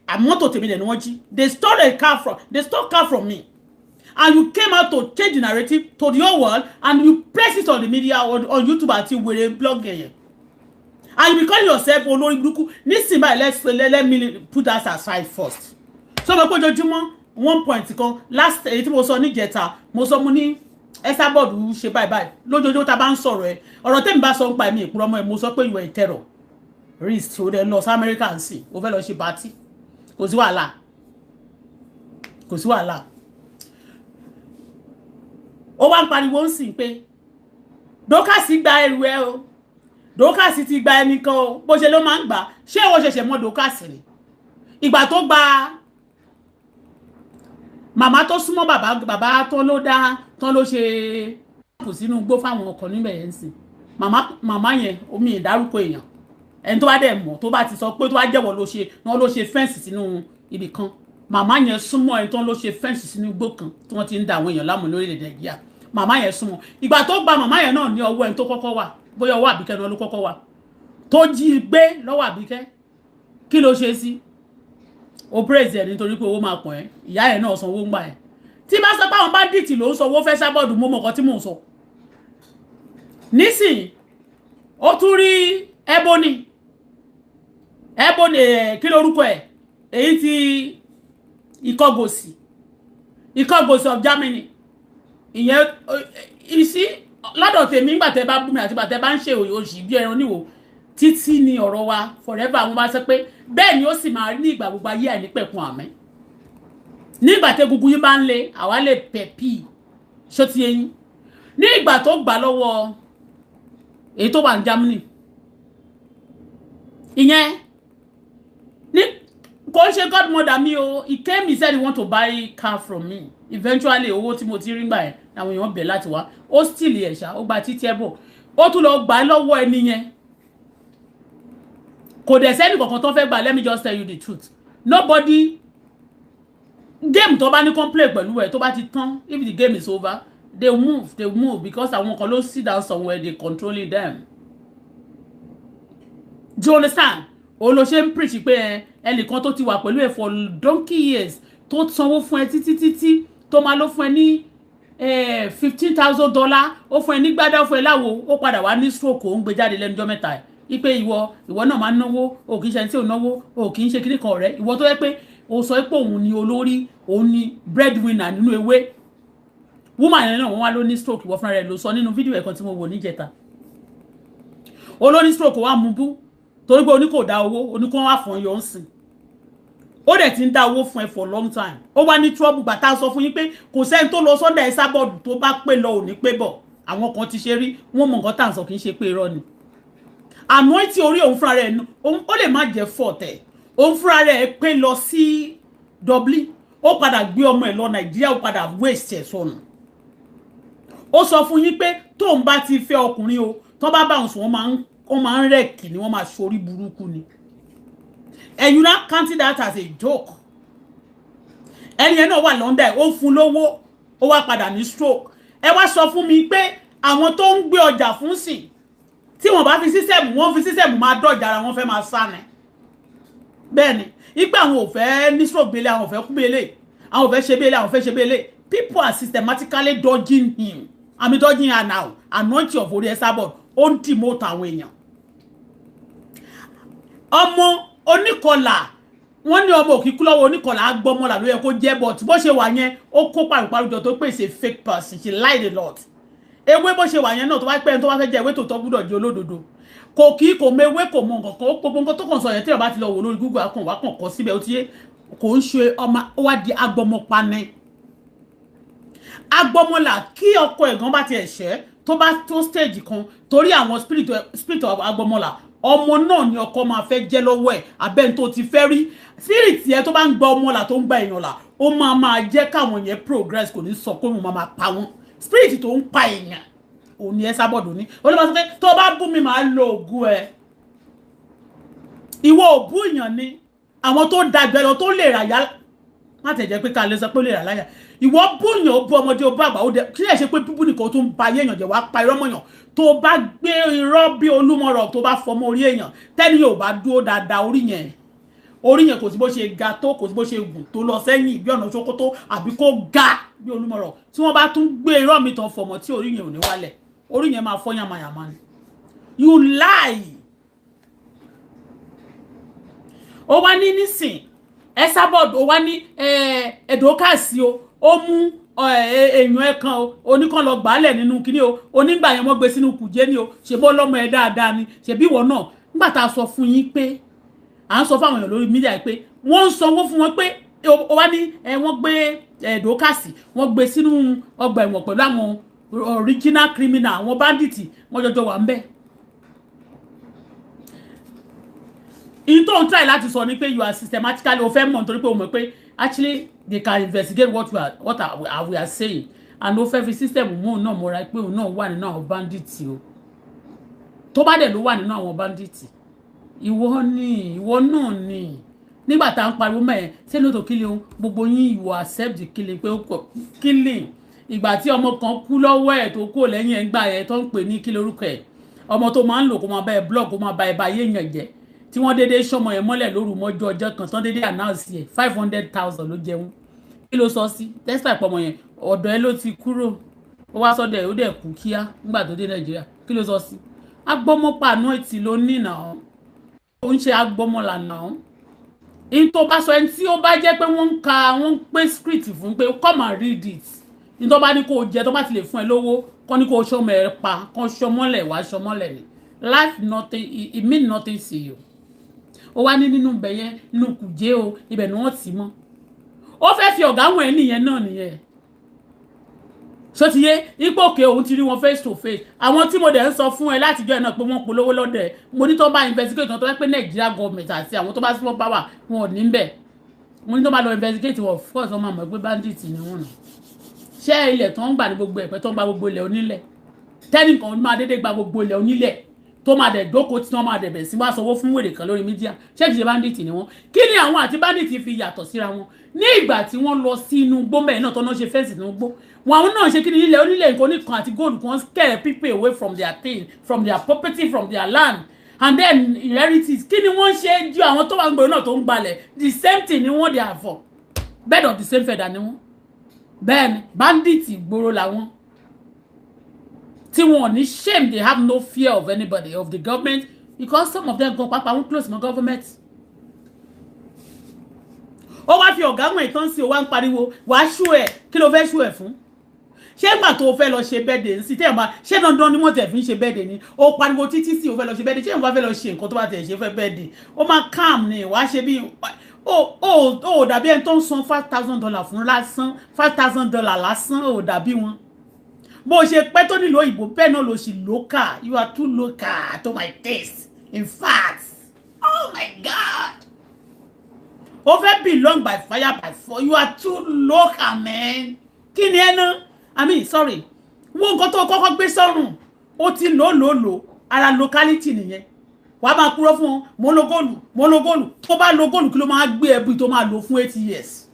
Mọ́tò tèmi dẹ̀ ni wọ́n jí. They stole car from me, and you came out to change the narrative to the whole world, and you place it on the media, on YouTube àti wèrè blog yẹn, and you be calling yourself olórí burúkú nísìnyí báyìí. Let me put that aside first. So mo pé ojoojúmọ́ one point kan last, èyí tí mo sọ níjẹta, mo sọ, mo ní Esabod ṣe báyìí báyìí lójoojúmọ́. Tá a bá ń sọ̀rọ̀ ẹ, ọ̀rọ̀ tẹ́mi bá sọ ń pa ẹ̀mí ìpúrọ́ mọ́ ẹ, mo sọ pé you are a terrorist. Ó dẹ̀ lọ sí Amẹ́ríkà ń sìn, ó fẹ́ lọ ṣe party, kò sí wàhálà, kò sí wàhálà. Ó wá ń pariwo ń sìn pé Dorcas gba ẹrù ẹ o, Dorcas ti gba ẹnìkan o. Bó ṣe ló máa ń gbà, ṣé ìwọ ṣẹ̀ṣẹ̀ mọ̀ Dorcas ni? Ìgbà tó gba màmá tó súnmọ́ bàbá, bàbá tó ló dá tán ló ṣe kù sínú igbó fáwọn ọkọ̀ níbẹ̀ yẹn ń sìn. Màmá yẹn, omi ìdárúkọ èèyàn, ẹni tó bá dẹ̀ mọ̀, tó bá ti sọ pé tó bá jẹ́wọ́ ló ṣe wọ́n ló ṣe fence sínú ibì kan. Màmá yẹn súnmọ́ ẹni tó ló ṣe fence sínú igbó kan tí wọ́n ti ń da àwọn èèyàn láàmú lórílẹ̀ Nàìjíríà. Màmá yẹn súnmọ́. Ìgbà tó gba màmá yẹn náà ní ọwọ́ ẹni tó kọ́kọ́ wà, bóyá ọwọ́ Àbíkẹ́ náà ló kọ́kọ́ wà, tó jí gbé lọ́wọ́ Àbíkẹ́, kí ló ṣe sí? O praise ẹ̀ nítorí pé owó máa pọ̀ ẹ́. Ìyá ẹ̀ náà sanwó ń gbà ẹ̀. Tí bá sọ pé àwọn bandit ló ń sanwó fẹ́ Esabod, mo mọ̀ nǹkan tí mò ń sọ nísìnyí. Ó tún rí Ebony, Ebony, kí lorúkọ ẹ̀, èyí tí Ìkọgòsì, Ìkọgòsì of Germany. Ìyẹn ìsí lọ́dọ̀ tèmi. Nígbà tẹ́ bá bú mi àti bàtẹ́ bá ń ṣe òṣì bí ẹran níwò títí ni ọ̀rọ̀ wa forever. Àwọn bá sọ pé bẹ́ẹ̀ ni ó sì máa rí ní ìgbà gbogbo ayé àìnípẹ̀kun, àmín. Nígbà tẹ́ gbogbo yín bá ń le, àwa lè pẹ̀pì ṣó ti eyín. Ní ìgbà tó gbà lọ́wọ́ èyí tó wà ní Germany, ìyẹn ní kò ń ṣe godmother mi o. He came, he said he want to buy car from me. Eventually, owó tí mo ti rí gbà yẹn, àwọn èèyàn bẹ̀ láti wá, ó still ẹ̀ ṣá, ó gba títí ẹ̀ bọ̀, ó tún lọ gbà á lọ́wọ́ ẹni yẹn. Kò dẹ̀ sẹ́ni kankan tó fẹ́ gbà. Let me just tell you the truth, nobody game tó bá ní complain pẹ̀lú ẹ̀, tó bá ti tán, if the game is over, they move, they move, because àwọn kan ló sit down somewhere, they controlling them. Do you understand? Òun ló ṣe ń preach pé ẹnìkan tó ti wà pẹ̀lú ẹ̀ for donkey years, tó sanwó fún ẹ títí títí, tó máa ló fún ẹ ní $15,000, ó fún ẹ ní gbádá, ó fún ẹ láwo, ó padà wá ní stroke, ó ń gbé jáde lẹ́nu ọjọ́ mẹ́ta ẹ̀ ipe ìwọ náà máa ń náwó, o kì í ṣe ẹni tí ò náwó, o kì í ṣe kíní kan ọ̀rẹ́. Ìwọ tó yẹ pé o sọ pé òun ni olórí, òun ni breadwinner nínú ewé woman yẹn náà, wọ́n wá ló ní stroke. Ìwọ fúnra rẹ̀ ló sọ nínú fídíò ẹ̀kan tí mo wò níjẹta, olóní stroke wà mú bú torí pé oní kò dá owó, oní kò wá fún yọ ń sìn. Ó dẹ̀ ti ń dá owó fún ẹ for long time, ó wá ní trouble. Gbà tá a sọ fún yín pé kò sẹ́ni tó lọ sọ́dọ̀ ẹ sábọ̀dù tó bá pé lọ ò ní pé bọ̀. Àwọn kan ti ṣe rí, wọ́n mọ nǹkan tá à ń sọ, kì í ṣe pé irọ́ ni. Àmọ́ tí orí òun fúnra rẹ̀, ó lè má jẹ́ fọ̀tẹ̀, òun fúnra rẹ̀ pé lọ sí Dublin, ó padà gbé ọmọ ẹ̀ lọ Nàìjíríà, ó padà waste ẹ̀ sọnù. Ó sọ fún yín pé tóun bá ti fẹ́ ọkùnrin o, tó bá bá òun sùn, wọ́n máa ń rẹ̀kì ni, wọ́n máa ṣorí burúkú ni. And you now counting that as a joke. Ẹni yẹn náà wà London, ó fún lówó, ó wá padà ní stroke. Ẹ wá sọ fún mi pé àwọn tó ń gbé ọjà fún sìn, tí wọ́n bá fi system, wọ́n fi system máa dọ̀jà ara wọn, fẹ́ máa sá ni. Bẹ́ẹ̀ ni ipe àwọn ò fẹ́ ní stroke gbélé, àwọn ò fẹ́ kú gbélé, àwọn ò fẹ́ ṣe gbélé, àwọn ò fẹ́ ṣe gbélé. People are systematically dodging him, I mean dodging her now. Anointing of orí Esabod, ó ń dì mọ́tò àwọn èèyàn. Ọmọ oníkọlà, wọ́n ní ọmọ òkìkú lọ́wọ́ oníkọlà, agbọ́mọlà ló yẹ kó jẹ́, but bó ṣe wà yẹn, ó kó paríparí jọ tó pèsè fake person. She lied a lot. Ewé bó ṣe wà yẹn náà, tó bá pẹ́ tó bá fẹ́ jẹ́ ewé tó tọ́, gbúdọ̀ jẹ́ olódodo. Kò kí kò mọ ewé, kò mọ nǹkan kan. Ó gbogbo nǹkan tó kàn sọ yẹn, tí ó bá ti lọ wò lórí Google, akàn wá kàn kọ síbẹ̀. Ó ti yé, kò ń ṣe ọmọ. Ó wá di agbọmọpani, agbọmọlà. Kí ọkọ ẹ̀gán bá tiẹ̀ ṣẹ́, tó bá tó stage kan, torí àwọn spirit of agbọmọlà, ọmọ náà ni ọkọ máa fẹ́ jẹ́ lọ́wọ́ ẹ̀, abẹ́ni tó ti fẹ́ rí. Spirit yẹn tó bá ń gba ọmọ là, tó ń gba èèyàn là, ó máa máa jẹ́ káwọn yẹn progress. Kò ní sọ pé òun máa máa pa wọ́n. Spirit tó ń pa èèyàn, òun ni ẹ sábọ̀dù ní. Ó ló máa sọ pé tó bá bú mi, màá lo ògùn ẹ. Ìwọ ò bú èèyàn ni àwọn tó dàgbẹ́ lọ tó lè rà yá, má tẹ̀ jẹ́ pé ká lè sọ pé ó lè rà láyà. Ìwọ búyàn, ó bú ọmọdé, ó bú àgbà, ó dẹ kí lè ṣe pé búbú nìkan tó ń ba ayé èèyàn jẹ́. Wàá pa irọ́ mọ̀yàn, tó bá gbé irọ́ bí olúmọ̀rọ̀, tó bá fọmọ orí èèyàn, tẹ́ni yóò bá dúró dáadáa, orí yẹn kò sí bó ṣe ga tó, kò sí bó ṣe gùn tó lọ sẹ́yìn bí ọ̀nà ṣókótó, àbí kó ga bí olúmọ̀rọ̀, tí wọ́n bá tún gbé irọ́ mi tán fọmọ, tí orí yẹn ò ní wálẹ̀, orí yẹn máa fọ́ yàmàyàmà ni. You lie. Ó wá ní nísìn Esabod, ó wá ní ẹ̀ẹ́dọ́kàsí o, ó mú èèyàn ẹ̀ kan o, oníkan lọ gbàálẹ̀ nínú kinní o, onígbà yẹn wọ́n gbé sínú kùjẹ́ ni o. Ṣe bó lọ́mọ ẹ dáadáa ni? Ṣebí ìwọ náà, nígbà tá a sọ fún yín pé à ń sọ fáwọn èèyàn lórí media pé wọ́n ń sanwó fún wọn, pé ó wá ní wọ́n gbé ẹ̀ẹ́dọ́kàsí, wọ́n gbé sínú ọgbà ẹ̀wọ̀n pẹ̀lú àwọn original criminal, àwọn bandits, wọ́n jọjọ wà ń bẹ́ẹ̀. In tó ń try láti sọ ni pé you are systematically, o fẹ́ mọ̀ nítorí pé o mọ̀ pé actually they can investigate what we are what are, we are saying, and o fẹ́ fi system mú òun náà mọ́ra pé òun náà wà nínú àwọn bandits o. Tó bá dẹ̀ ló wà nínú àwọn bandits, ìwọ ni, ìwọ náà ni. Nígbà tá à ń pariwo mẹ́ẹ̀ ṣé ló tó killing gbogbo yín, ìwọ accept the killing, pé ó kọ killing. Ìgbà tí ọmọ kan kú lọ́wọ́ ẹ̀ tó kú lẹ́yìn ẹ̀ ń gbà ẹ̀ tó ń pè ní kí lorúkọ ẹ̀, ọmọ tó máa ń lò kó máa bá ẹ blog, kó máa bá ẹ bá ayé yàn jẹ́, tí wọ́n dédé sọmọ yẹn mọ́lẹ̀ lóru mọ́jú ọjọ́ kan tán, dédé announce ẹ̀, 500,000 ló jẹun. Kí ló sọ sí despite pọmọ yẹn ọ̀dọ̀ ẹ ló ti kúrò, ó wá sọ́dọ̀ ẹ̀, ó dẹ̀ kú kíá nígbà tó dé Nàìjíríà? Kí ló sọ sí? Agbọ́mọpàánú ètì ló ní náà, ó ń ṣe agbọ́mọlànà in tó bá sọ. Ẹni tí ó bá jẹ́ pé wọ́n ń ka, wọ́n ń pé script fún pé come and read it, ní tó bá ní kó o jẹ, tó bá ti lè fún ẹ lówó kọ́ ní kó o ṣọmọ ẹ pa kọ́ ṣọmọlẹ̀ wá ṣọmọlẹ̀ ni. Life nothing, it mean nothing to you. Ó wá ní nínú ibẹ̀ yẹn, nínú kùjé o, ibẹ̀ ni wọ́n tì mọ́. Ó fẹ́ fi ọ̀gá wọn ẹ̀ nìyẹn náà nìyẹn. So ti yé ipò òkè òun ti rí wọn face to face. Àwọn tí mo dẹ̀ ń sọ fún ẹ látijọ́ ẹ̀ náà pé wọ́n polówó lọ́dẹ̀, mo ní tó bá investigate wọn, tó bá pé Nigeria government àti àwọn tó bá súnmọ́ power wọn ò ní bẹ̀. Mo ní tó bá lọ investigate wọn, of course wọ́n máa mọ̀ pé bandit ni wọ́n nà. Ṣé ilẹ̀ tó ń gbà ní gbogbo ẹ̀pẹ́, tó ń gba gbogbo ilẹ̀ onílẹ̀, tẹ́nìkan máa dédé gba gbogbo ilẹ̀ onílẹ̀, tó máa dẹ̀ dóko, tí wọ́n máa dẹ̀ bẹ̀ sí wá sanwó fún wèrè kan lórí media, ṣé kìí ṣe bandit ni wọ́n? Kí ni àwọn àti bandit fi yàtọ̀ síra wọn? Ní ìgbà tí wọ́n lọ sí inú igbó mẹ́rin náà, tó náà ṣe fence inú igbó wọn, àwọn náà ṣe kí ni? Ilẹ̀ onílẹ̀, nǹkan oníkan àti gold kan, scare people away from their thing, from their property, from their land and then inheritance. Kí ni wọ́n ṣe ju àwọn tó wà ń gbèrò náà tó ń gbalẹ̀? The same thing ni wọ́n. They are for bird of the same feather ni wọ́n. Bẹ́ẹ̀ ni bandit ìgboro làwọn tí wọn ò ní shame. They have no fear of anybody, of the government, because some of them gan pàápàá wọn close mọ́ government. Ó wá fi ọ̀gá wọn ìtàn sí, ó wá ń pariwo wàá ṣú ẹ̀. Kí ló fẹ́ ṣú ẹ̀ fún? Ṣé ìgbà tó o fẹ́ lọ ṣe birthday ń sí tẹ́ ẹ̀ máa ṣé dandan ni wọ́n tẹ̀ fi ń ṣe birthday ni? Ó pariwo títí sí o fẹ́ lọ ṣe birthday. Ṣé ìwọ́n fẹ́ lọ ṣe nǹkan tó bá tẹ̀ ṣe fẹ́ birthday, ó máa calm ni. Wàá ṣe bí ó dàbí ẹni tó ń san $5,000 fún lásán, $5,000 lásán. Ó dàbí wọn. Bó o ṣe pẹ́ tó nílùú òyìnbó, bẹ́ẹ̀ náà ló ṣì local. You are too local to my taste, in fact. Oh my God, o fẹ́ belong by fire by force. You are too local, man. Kí ni ẹ ná? I mean, sorry, wo nǹkan tó kọ́kọ́ gbé sọ́rùn, ó ti lò lò lò. Ara locality nìyẹn. Wàá máa kúrò fún wọn, mo lo gold, mo lo gold. Tó bá lo gold, kí ló máa gbé ẹbí tó máa lò fún 80 years,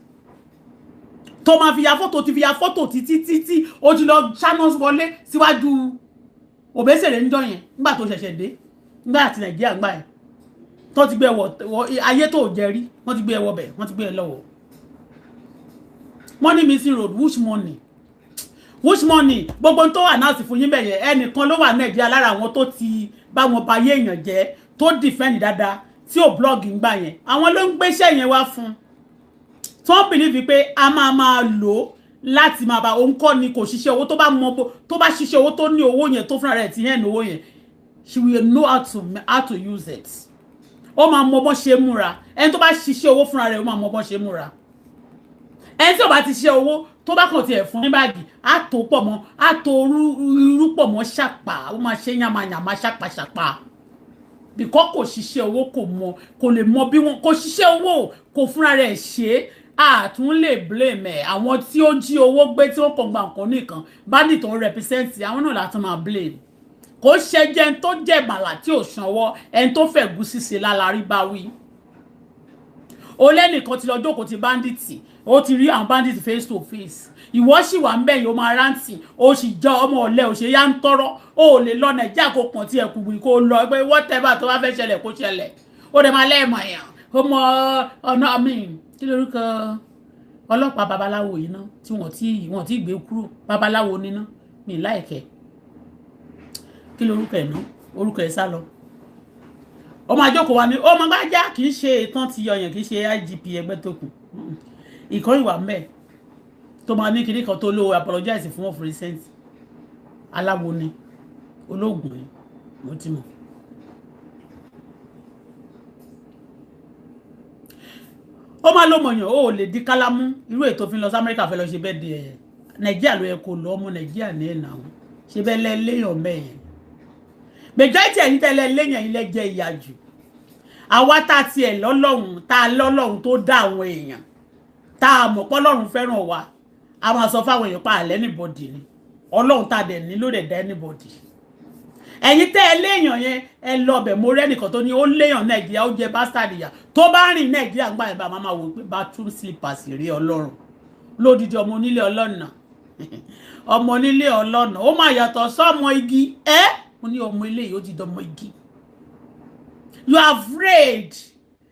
tó máa fi ya fọ́tò? Ti fi ya fọ́tò títí títí, ó ti lọ ṣáná wọlé síwájú Òbésèré níjọ́ yẹn nígbà tó ṣẹ̀ṣẹ̀ dé, nígbà àti Nàìjíríà gbà yẹn, tó ti gbé ẹwọ ayé tó jẹ rí, wọ́n ti gbé ẹwọ bẹ̀, wọ́n ti gbé ẹ lọ́wọ́. Money missing road. Which money? Which money? Gbogbo tó wà náà sì fún yín bẹ̀yẹn. Ẹnìkan ló wà Nàìjíríà lára àwọn tó ti bá wọn ba ayé èèyàn jẹ́, tó defend dáadáa, tí ò blog ń gbà yẹn. Àwọn ló ń gbéṣẹ́ yẹn wá fún, tó ń believe pé a máa máa lò ó láti máa bá òun kọ́ ni. Kò ṣiṣẹ́ owó. Tó bá mọ bó tó bá ṣiṣẹ́ owó, tó ní owó yẹn, tó fúnra rẹ̀ ti yẹn ní owó yẹn, she will know how to use it. Ó máa mọ bó ṣe múra. Ẹni tó bá ṣiṣẹ́ owó fúnra rẹ̀, ó máa mọ bó ṣe múra. Ẹni tí ò bá ti ṣiṣẹ́ owó, tó bá kàn tiẹ̀ fún ní báàgì, á tó pọ̀ mọ́, á tó irú pọ̀ mọ́ ṣàpà, ó máa ṣe yàmàyàmà ṣàpàṣàpà, bìkọ́ kò ṣiṣẹ́ owó, kò mọ, kò lè mọ bí wọn kò ṣiṣẹ́ owó, kò fúnra rẹ̀ ṣe é. Àtún lè blame ẹ̀. Àwọn tí ó jí owó gbé, tí wọ́n kàn gba nǹkan nìkan, bandit tó ń represent àwọn náà látún máa blame. Kò ṣe jẹ́ tó jẹ́ bàlà tí ò sanwó, ẹni tó fẹ́ gúsí ṣe lálarí bá wí. Ó lẹ́nìkan ti lọ jókòó ti bandit, ó ti rí àwọn bandit face to face. Ìwọ sì wà ń bẹ̀ yìí, ó máa rántí, ó sì jọ ọmọ ọ̀lẹ́, ò ṣe yá ń tọrọ. Ó lè lọ Nàìjíríà, kó pọ̀n tí ẹ̀ kùgbì, kó lọ pé whatever tó bá fẹ́ ṣẹlẹ̀ kó ṣẹlẹ̀. Ó dẹ̀ máa lẹ́ẹ̀mọ̀ yàn, ó mọ ọ̀nà mi. Kí lorúkọ ọlọ́pàá babaláwo yìí ná tí wọ́n ti gbé kúrò? Babaláwo níná mi láìkẹ́. Kí lorúkọ ẹ̀ ná? Orúkọ ẹ̀ sá lọ. Ọmọ àjọkọ̀ wa ni ọmọ gbájá, kì í ṣe ìtàn ti yọyàn, kì í ṣe IGP ẹgbẹ́ tó kù. Ìkan ìwà mẹ́ẹ̀ tó máa ní kinní kan tó lówó apologize fún of recent. Aláwo ni, olóògùn ni, mo ti mọ̀. Ó máa ló mọ̀yàn, ó lè di kálámú. Irú ètò fi lọ sí Amẹ́ríkà, fẹ́ lọ ṣe bẹ́ẹ̀ di ẹ̀ Nàìjíríà ló yẹ kó lọ. Ọmọ Nàìjíríà ní ẹ̀ náà ṣe bẹ́ẹ̀ lẹ́ léèyàn mẹ́yẹn. Majority ẹ̀yin tẹ́lẹ̀ léèyàn ilẹ̀ jẹ́ ìyà jù. Àwa tá a tiẹ̀ lọ́lọ́run, tá a lọ́lọ́run tó dá àwọn èèyàn, tá a mọ̀ pọ́lọ́run fẹ́ràn wa, a máa sọ fáwọn èèyàn pa àlẹ́ anybody ni Ọlọ́run tá a dẹ̀ ní ló dẹ̀ dá anybody. Ẹ̀yin tẹ́ ẹ léèyàn yẹn, ẹ lọ bẹ̀. Mo rẹ́ nìkan tó ní ó léèyàn Nàìjíríà, ó jẹ bastard ìyà. Tó bá rìn Nàìjíríà gbà yẹn, bá máa wò pé bathroom slippers rí. Ọlọ́run lódìdí ọmọ onílé ọlọ́nà, ọmọ onílé ọlọ́nà, ó máa yàtọ̀ sọ́mọ igi. Ẹ́ mo ní ọmọ ilé yìí, ó ti dọmọ igi. You are afraid.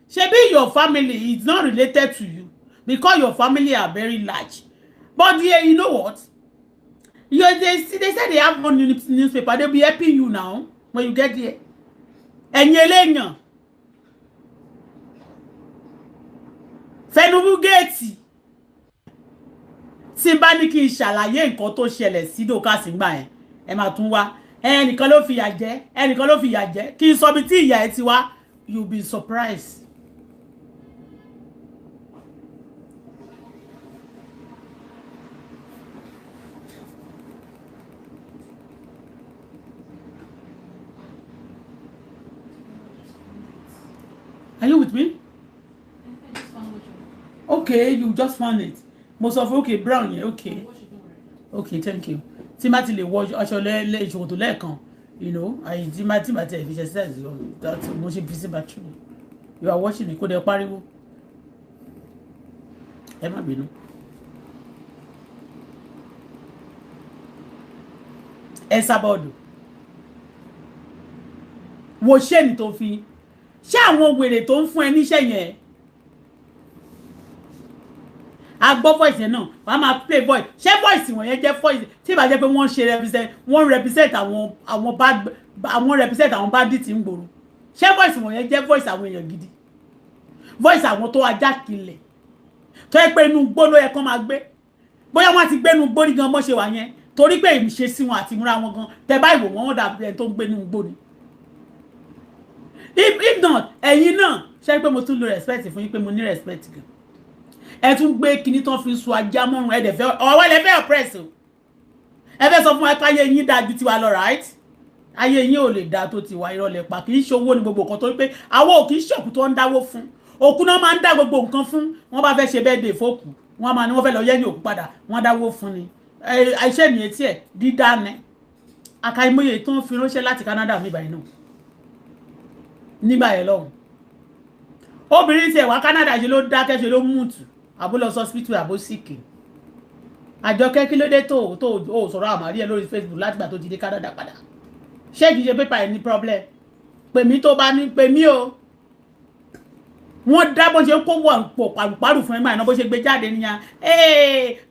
Ṣebí your family is not related to you, because your family are very large. But yeah, you know what, you they say they have one newspaper, they be helping you now. When you get there, ẹ̀yin eléyàn fẹnubú géètì, tí n bá ní kí n ṣàlàyé nǹkan tó ṣẹlẹ̀ sí Dorcas ńgbà yẹn, ẹ máa tún wá, ẹnìkan ló fìyà jẹ, ẹnìkan ló fìyà jẹ. Kí n sọ bí tí ìyà ẹ ti wá, you be surprised. Are you with me? I just found what you Okay, you just found it. Mo sọ fún, okay, brown yẹn, okay. Wash it, don't worry. Okay, thank you. Tí má ti lè wọ aṣọ lẹ́ ìṣòkòtò lẹ́ẹ̀kan, àyè tí má tẹ̀ fi ṣe exercise, that mo ṣe fi sí bathroom. You are watching me, kó dẹ pariwo. Ẹ má bínú. Ẹ sábọ̀dù. Wo ṣé ni tó fi ṣé àwọn wèrè tó ń fún ẹ níṣẹ́ yẹn, a gbọ́ voice yẹn náà, wọ́n á máa play voice. Ṣé voice wọ̀nyẹn jẹ́ voice tí ìbá jẹ́ pé wọ́n ṣe represent, wọ́n represent àwọn bad, àwọn represent àwọn bandit ń gbòòrò? Ṣé voice wọ̀nyẹn jẹ́ voice àwọn èèyàn gidi, voice àwọn tó ajá kilẹ̀, tó yẹ pé inú igbó ló yẹ kán máa gbé? Bóyá wọ́n ti gbé inú igbó ní gan mọ́ ṣe wà yẹn, torí pé ìṣesí wọn àti ìmúra wọn gan, tẹ bá ìwò wọn, wọ́n dàbí ẹni tó ń gbé inú igbó ni. If not, ẹ̀yin náà ṣe pé mo tún lo respect fún yín, pé mo ní respect gan. Ẹ tún gbé kinní tán fi sun ajá mọ́rùn. Ẹ dẹ̀ fẹ́ ọwọ́ ẹ fẹ́ oppress o. Ẹ fẹ́ sọ fún wa pé ayé yín dáa ju tiwa lọ, right? Ayé yín ò lè dáa tó tiwa. Irọ́ lẹ pa. Kì í ṣe owó ní gbogbo nǹkan, torí pé àwọn ò kì í ṣòkú tó ń dáwó fún. Òkú náà máa ń dá gbogbo nǹkan fún. Wọ́n bá fẹ́ ṣe birthday fókù, wọ́n máa ní wọ́n fẹ́ lọ yẹ́yìn òkú padà, wọ́n dáwó fún ni. Àìṣe ní etí ẹ̀ dídá ni. Àkàìmọye tó ń fi ránṣẹ́ láti Canada mi báyìí náà nígbà yẹn lọ́hùn, obìnrin tiẹ̀ wá Canada, ṣe ló dákẹ́, ṣe ló mùtù, àbó lọ hospital, àbó sick. Àjọkẹ́, kí ló dé tó o sọ̀rọ̀ àmàrí ẹ lórí Facebook látìgbà tó ti dé Canada padà? Ṣé kìí ṣe pépà ẹ ní problem? Pè mí tó bá ní, pè mí o. Wọ́n dá bó ṣe ń kó wọ̀ pọ̀ pàrùpàrù fún ẹ máa ná, bó ṣe gbé jáde níyà,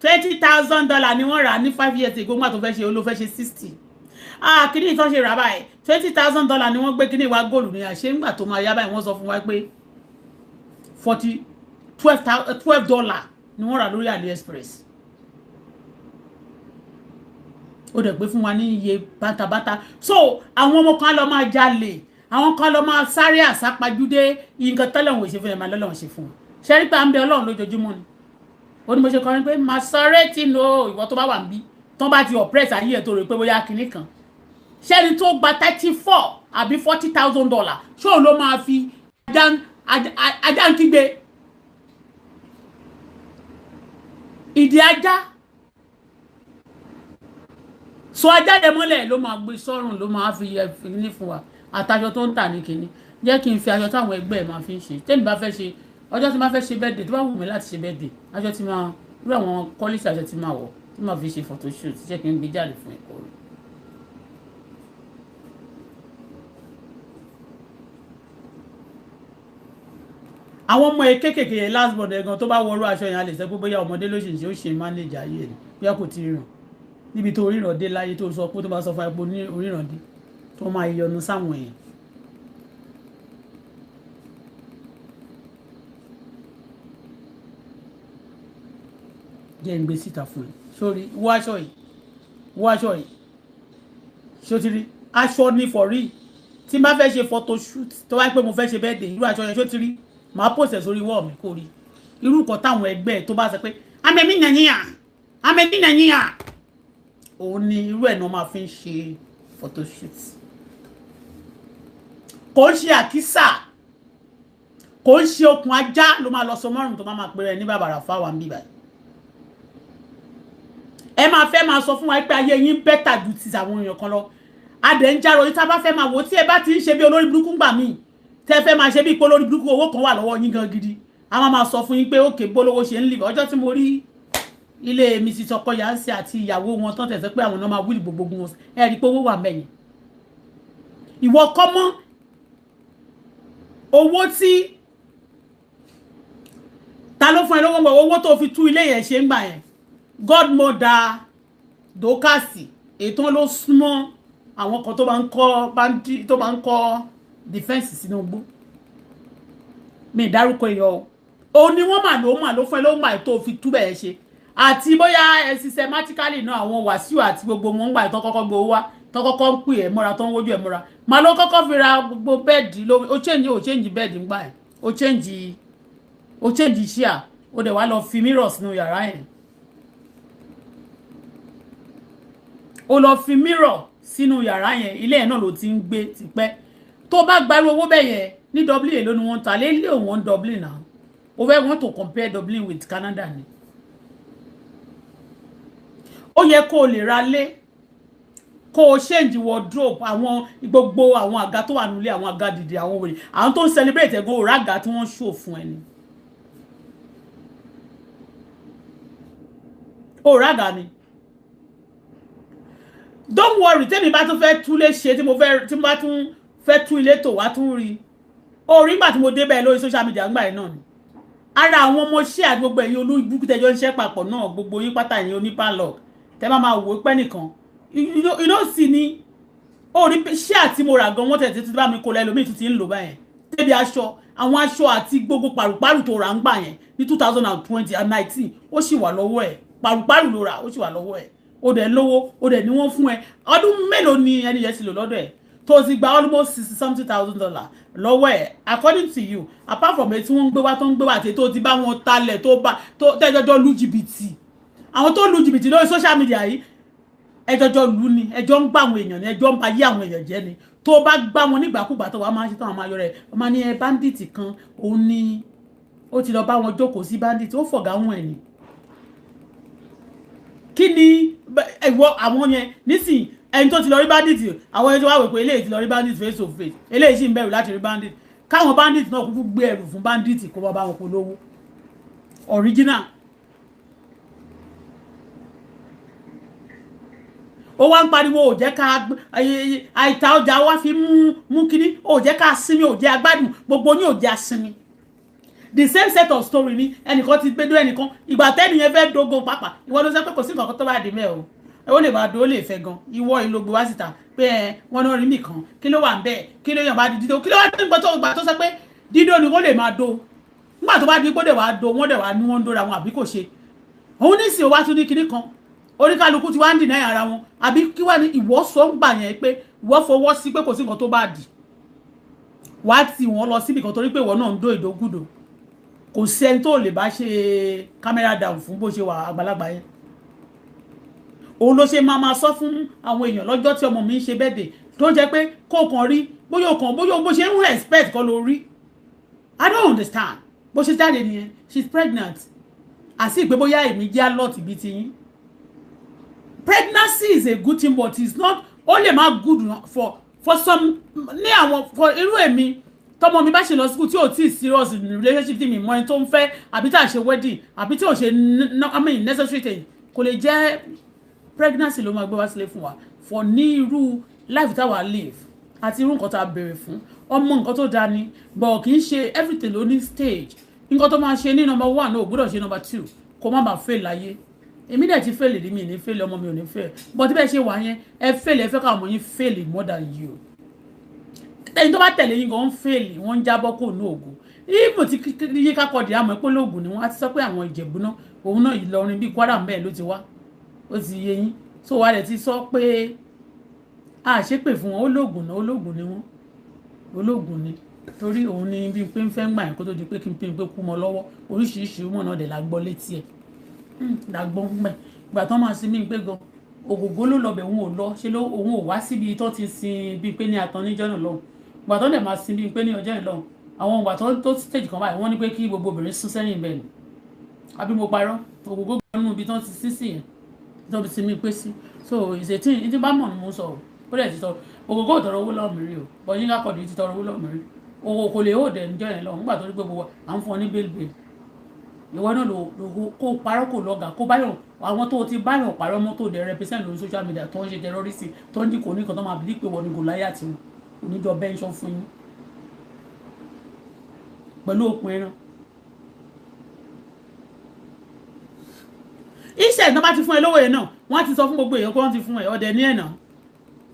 $20,000 ni wọ́n rà ní 5 years ago. Nígbà tó fẹ́ ṣe, ó ló fẹ́ ṣe 60. Ah, kíní ìtàn ṣe rà báyìí, $20,000 ni wọ́n gbé kíní ìwà góòlù ní àṣẹ. Ńgbà tó máa yá báyìí, wọ́n sọ fún wa pé forty twelve $12 ni wọ́n rà lórí AliExpress. Ó dẹ̀ pé fún wa ní iye bàtàbàtà. So àwọn ọmọ kan lọ máa jalè, àwọn kan lọ máa sáré àsápajúdé. Nǹkan tẹ́lẹ̀ òun ṣe fún ẹ̀ máa lọ́lọ́run ṣe fún un. Ṣe rí pé à ń bẹ Ọlọ́run lójoojúmọ́ ni? Ó ní mo ṣe kọrin pé màá sáré tí no. Ìwọ tó bá wà níbí, tó bá ti oppress ayé ẹ̀, tó rò pé bóyá kinní kan, ṣẹ́ni tó gba 34 àbí $40,000, ṣé òun ló máa fi ajá ń kígbe ìdí ajá so ajá yẹn mọ́lẹ̀, ló máa gbé sọ́rùn, ló máa fi ní fún wa àtàṣọ tó ń tà ní kinní? Jẹ́ kí n fi aṣọ táwọn ẹgbẹ́ ẹ̀ máa fi ń ṣe. Tẹ́mi bá fẹ́ ṣe, ọjọ́ tí máa fẹ́ ṣe birthday, tó bá wù mí láti ṣe birthday, aṣọ tí máa irú àwọn quality aṣọ tí máa wọ̀, tí máa fi ṣe photoshoot, jẹ́ kí n gbé jáde fún ẹ̀kọ́ rẹ̀. Àwọn ọmọ ẹ kéékèèké yẹn, last born ẹ̀gan, tó bá wọrú aṣọ yẹn, a lè sọ pé bóyá ọmọdé ló ṣì ń ṣe, ó ṣe manage ayé ẹ̀, bóyá kò tí ì ràn níbi tó ríran dé láyé, tó sọ pé tó bá sọ fún ẹ pé ní oríran dé, tó máa yọnu sáwọn èèyàn. Jẹ́ ń gbé síta fún ẹ sórí. Wọ aṣọ yìí, wọ aṣọ yìí. Ṣó ti rí aṣọ ní for real? Tí n bá fẹ́ ṣe photo shoot, tó bá pẹ́ mo fẹ́ ṣe birthday, irú aṣọ yẹn, ṣó ti rí? Màá post ẹ̀ sórí wall mi kó rí irú nǹkan táwọn ẹgbẹ́ ẹ̀ tó bá sọ pé amẹ́mí nàìjíríà, amẹ́mí nàìjíríà, òun ni irú ẹ̀ náà máa fi ń ṣe photo shoot. Kò ń ṣe àkísà, kò ń ṣe okùn ajá ló máa lọ sọ márùn tó máa máa pèrè ní bàbàrà fáwọn àmì báyìí. Ẹ máa fẹ́ máa sọ fún wa pé ayé yín better ju ti àwọn èèyàn kan lọ. Adẹ̀ ń járọ yín. Tá a bá fẹ́ máa wò ó, tí ẹ bá ti ń ṣe bí olórí burúkú gbà míì, tẹ́ fẹ́ máa ṣe bí ipò olórí burúkú, owó kan wà lọ́wọ́ yín gan gidi, a máa máa sọ fún yín pé òkè bólówó ṣe ń lì. Ọjọ́ tí mo rí ilé Mrs Ọkọyà ń ṣe àti ìyàwó wọn tán, tẹ̀sẹ̀ pé àwọn náà máa wíìlì gbogbo wọn, ẹ rí i pé owó wà mẹ́yìn. Ìwọ kọ́ mọ́ owó tí ta ló fún ẹ lówó mọ́? Owó tó fi tú ilé yẹn ṣe ń gbà yẹn, godmother Dókàsì ètò ló súnmọ́. Àwọn kan tó máa ń kọ́ bandit, tó máa ń kọ́ defence sínú igbó, mi ìdárúkọ èèyàn o. Òun ni wọ́n mà ló fún ẹ ló mà tó fi túbẹ̀ ẹ ṣe. Àti bóyá ẹ systematically náà, àwọn Wàsíù àti gbogbo wọn gbà tó kọ́kọ́ gbowó wá, tó kọ́kọ́ ń pè ẹ́ mọ́ra, tó ń wojú ẹ̀ mọ́ra, màá ló kọ́kọ́ fi ra gbogbo bed ló. Ó change bed ńgbà ẹ̀, ó change chair, ó dẹ̀ wá lọ fi mirror sínú yàrá yẹn. Ó lọ fi mirror sínú yàrá yẹn. Ilé yẹn náà ló ti ń gbé tipẹ́. Tó bá gbarú owó bẹ́ẹ̀ yẹn ní Dublin, èló ni wọ́n ń ta lé òun Dublin náà? Ó fẹ́ want to compare Dublin with Canada ni. Ó yẹ kó o lè ra lé, kó o change wardrobe, àwọn gbogbo àwọn àga tó wà nílé, àwọn àga dìde, àwọn wèrè, àwọn tó ń celebrate ẹ̀gbọ́n òrà àga tí wọ́n ṣò fún ẹni. Òrà àga ni. Don't worry, tẹ́mi bá tún fẹ́ túlé ṣe, tí mo fẹ́, tí mo bá tún fẹ́ tún ilé tò, wá tún rí orí. Nígbà tí mo débẹ̀ lórí social media ńgbà yẹn náà ni ara àwọn ọmọ ṣẹ́ àti gbogbo ẹ̀yin olúbukú tẹ́jọ́ ń ṣẹ́ papọ̀ náà, gbogbo yín pátá, ẹ̀yin onípàlọ̀ tẹ́ bá máa wò ó pẹ́ nìkan iná sì ni orí ṣé àti mo rà gan. Wọ́n tẹ̀ títí bá mi kó lẹ́lòmíì tún ti ń lò báyẹn débi aṣọ, àwọn aṣọ àti gbogbo pàrùpàrù tó rà ń gbà yẹn ní 2020 and 19, ó sì wà lọ́wọ́ ẹ̀. Pàrùpàrù ló rà, ó sì wà lọ́wọ́ ẹ̀. Ó dẹ̀ lówó, ó dẹ̀ ní wọ́n fún ẹ. Ọdún mélòó ni ẹni yẹn ti lò lọ́dọ̀ ẹ̀ tó ti gba almost $60-something thousand lọ́wọ́ ẹ̀, according to you? Apart from èyí tí wọ́n ń gbé wá, tó ń gbé wá, àti tó ti bá wọn talẹ̀, tó bá tó tẹ́jọ́jọ́ lu jìbìtì, àwọn tó lu jìbìtì lórí social media yìí, ẹjọ́jọ́ lu ni, ẹjọ́ ń gbà àwọn èèyàn ni, ẹjọ́ ń ba yí àwọn èèyàn jẹ́ ni. Tó bá gbá wọn nígbàkúgbà tó wàá máa ń ṣe tán, àwọn máa yọ rẹ̀, wọ́n máa ní ẹ bandit kan, òun ni ó ti lọ bá wọn jókòó sí bandit, ó fọ̀gá wọn ẹ̀ ni. Kí ni ìwọ àwọn yẹn nísìnyí, ẹni tó ti lọ rí bandit, àwọn ẹni tó wá wò pé eléyìí ti lọ rí bandit face to face, eléyìí sì ń bẹ̀rù láti rí bandit, káwọn bandit náà kúkú gbé ẹrù fún bandit kó wá bá wọn polówó original. Ó wá ń pariwo, ò jẹ́ ká àìta ọjà wá fi mú kíní, ò jẹ́ ká sinmi, ò jẹ́ agbádùn, gbogbo ní ò jẹ́ asinmi. The same set of story ni ẹnìkan ti gbé dó ẹnìkan. Ìgbà tẹ́nìyẹn fẹ́ dogo pàápàá, ìwọ ló sọ pé kò sí nǹkan tó bá dé mẹ́ o, ó lè máa do, ó lè fẹ́ gan. Ìwọ ìlò gbé wá síta pé ẹ wọn náà rí nìkan, kí ló wà ń bẹ́ẹ̀? Kí ló yàn bá di dídó? Kí ló wà nígbà tó gbà tó sọ pé dídó ni wọ́n lè máa do? Nígbà tó bá di gbọ́dẹ̀ wá do, wọ́n dẹ̀ wá ní wọ́n ń dóra wọn àbí kò ṣe òun ní ìsìn wá tún ní kinní kan. Oníkálukú ti wá ń dìnnà ara wọn, àbí kí wá ní ìwọ sọ ń gbà yẹn pé ìwọ fọwọ́ sí pé kò sí nǹkan tó bá dì wá tì wọ́n lọ síbì kan, torí pé ìwọ náà ń dó ìdógúdò. Kò sí ẹni tó lè bá ṣe camera down fún bó ṣe wà àgbàlagbà yẹn. Òun ló ṣe máa máa sọ fún àwọn èèyàn lọ́jọ́ tí ọmọ mi ń ṣe birthday, tó jẹ́ pé kó kàn rí bóyá o kàn bóyá bó ṣe ń respect kọ́ ló rí. I don't understand bó ṣe jáde nìyẹn. She's pregnant, àti ìpé bóyá èmi jẹ́ alọ́ọ̀tì bíi ti yín. Pregnancy is a good thing, but it's not, ó lè má good for some ní àwọn for irú èmi. Tọmọ mi bá ṣe lọ school, tí ò tí serious in relationship, tí mi mọ ẹni tó ń fẹ́, àbí tá a ṣe wedding, àbí tí ò ṣe, I mean, necessary thing, kò lè jẹ́ pregnancy ló máa gbé wá sílé fún wa for ní irú life táwa live àti irú nǹkan tá a béèrè fún ọmọ. Nǹkan tó dáa ni, but kì í ṣe everything ló ní stage. Nǹkan tó máa ṣe ní number one náà ò gbọ́dọ̀ ṣe number two, kó má bàa fail láyé. Èmi dẹ̀ ti fail rí, mi ní fail, ọmọ mi ò ní fail. But bẹ́ẹ̀ ṣe wà yẹn, ẹ fail, ẹ fẹ́ káwọn ọmọ yín fail more than you. Ẹni tó bá tẹ̀lé yín gan ń fail, wọ́n ń jábọ́ kò ní ògùn ibù tí yíká kọ́ di àmọ́ pé lóògùn ni wọ́n á ti sọ pé àwọn Ìjẹ̀bú náà, òun náà Ìlọrin bíi Kwara mbẹ́ẹ̀ ló ti wá. Ó ti yé yín. So wà rẹ̀ ti sọ pé a ṣépè fún wọn, olóògùn náà, olóògùn ni wọ́n, olóògùn ni, torí òun ni bí pé ń fẹ́ gbà yẹn kó tó di pé kí n pé kú mọ́ lọ́wọ́. Oríṣiríṣi mọ̀ náà dẹ̀ la gbọ́ létí ẹ̀, la gbọ́ ń gbẹ̀ ìgbà tán máa sin mí pé gan ògògó ló lọ bẹ̀, òun ò lọ ṣe ló, òun ò wá síbi tó ti sin bíi pé ní atan níjọ́ náà lọ́hùn. Ìgbà tó dẹ̀ máa sin bíi pé ní ọjọ́ yẹn lọ́hùn, àwọn ìgbà tó stage kan báyìí, wọ́n ní pé kí gbogbo obìnrin sún sẹ́yìn bẹ́ẹ̀ ni. Àbí mo parọ́? Ògògó nínú ibi tó ti sí sí yẹn tó ti sin mí pé sí. So ìṣètì ìdí bá mọ̀ ni mo sọ. Ó dẹ̀ ti sọ ògògó ò tọrọ owó lọ́wọ́ mi rí o, bọ́ yín kákọ̀dé ti tọrọ owó lọ́wọ́ mi rí. Owó kò lè ó dẹ̀ níjọ́ yẹn lọ nígbà tó rí pé gbogbo à ń fún ọ ní bail bail. Ìwọ náà lò kó parọ́, kó lọ́gà, kó báyọ̀ àwọn tó ti báyọ̀ parọ́ mọ́, tó dẹ̀ represent lórí social media, tó ń ṣe terrorism, tó ń dínkù oníkan, tó máa bí pé wọ́n ní Goliath wọn oníjọ bẹ́ńsọ̀ fún yín pẹ̀lú okùn ẹran. Iṣẹ́ ìtàn bá ti fún ẹ lówó yẹn náà, wọ́n á ti sọ fún gbogbo èèyàn pé wọ́n ti fún ẹ ọdẹ ní ẹ̀nà.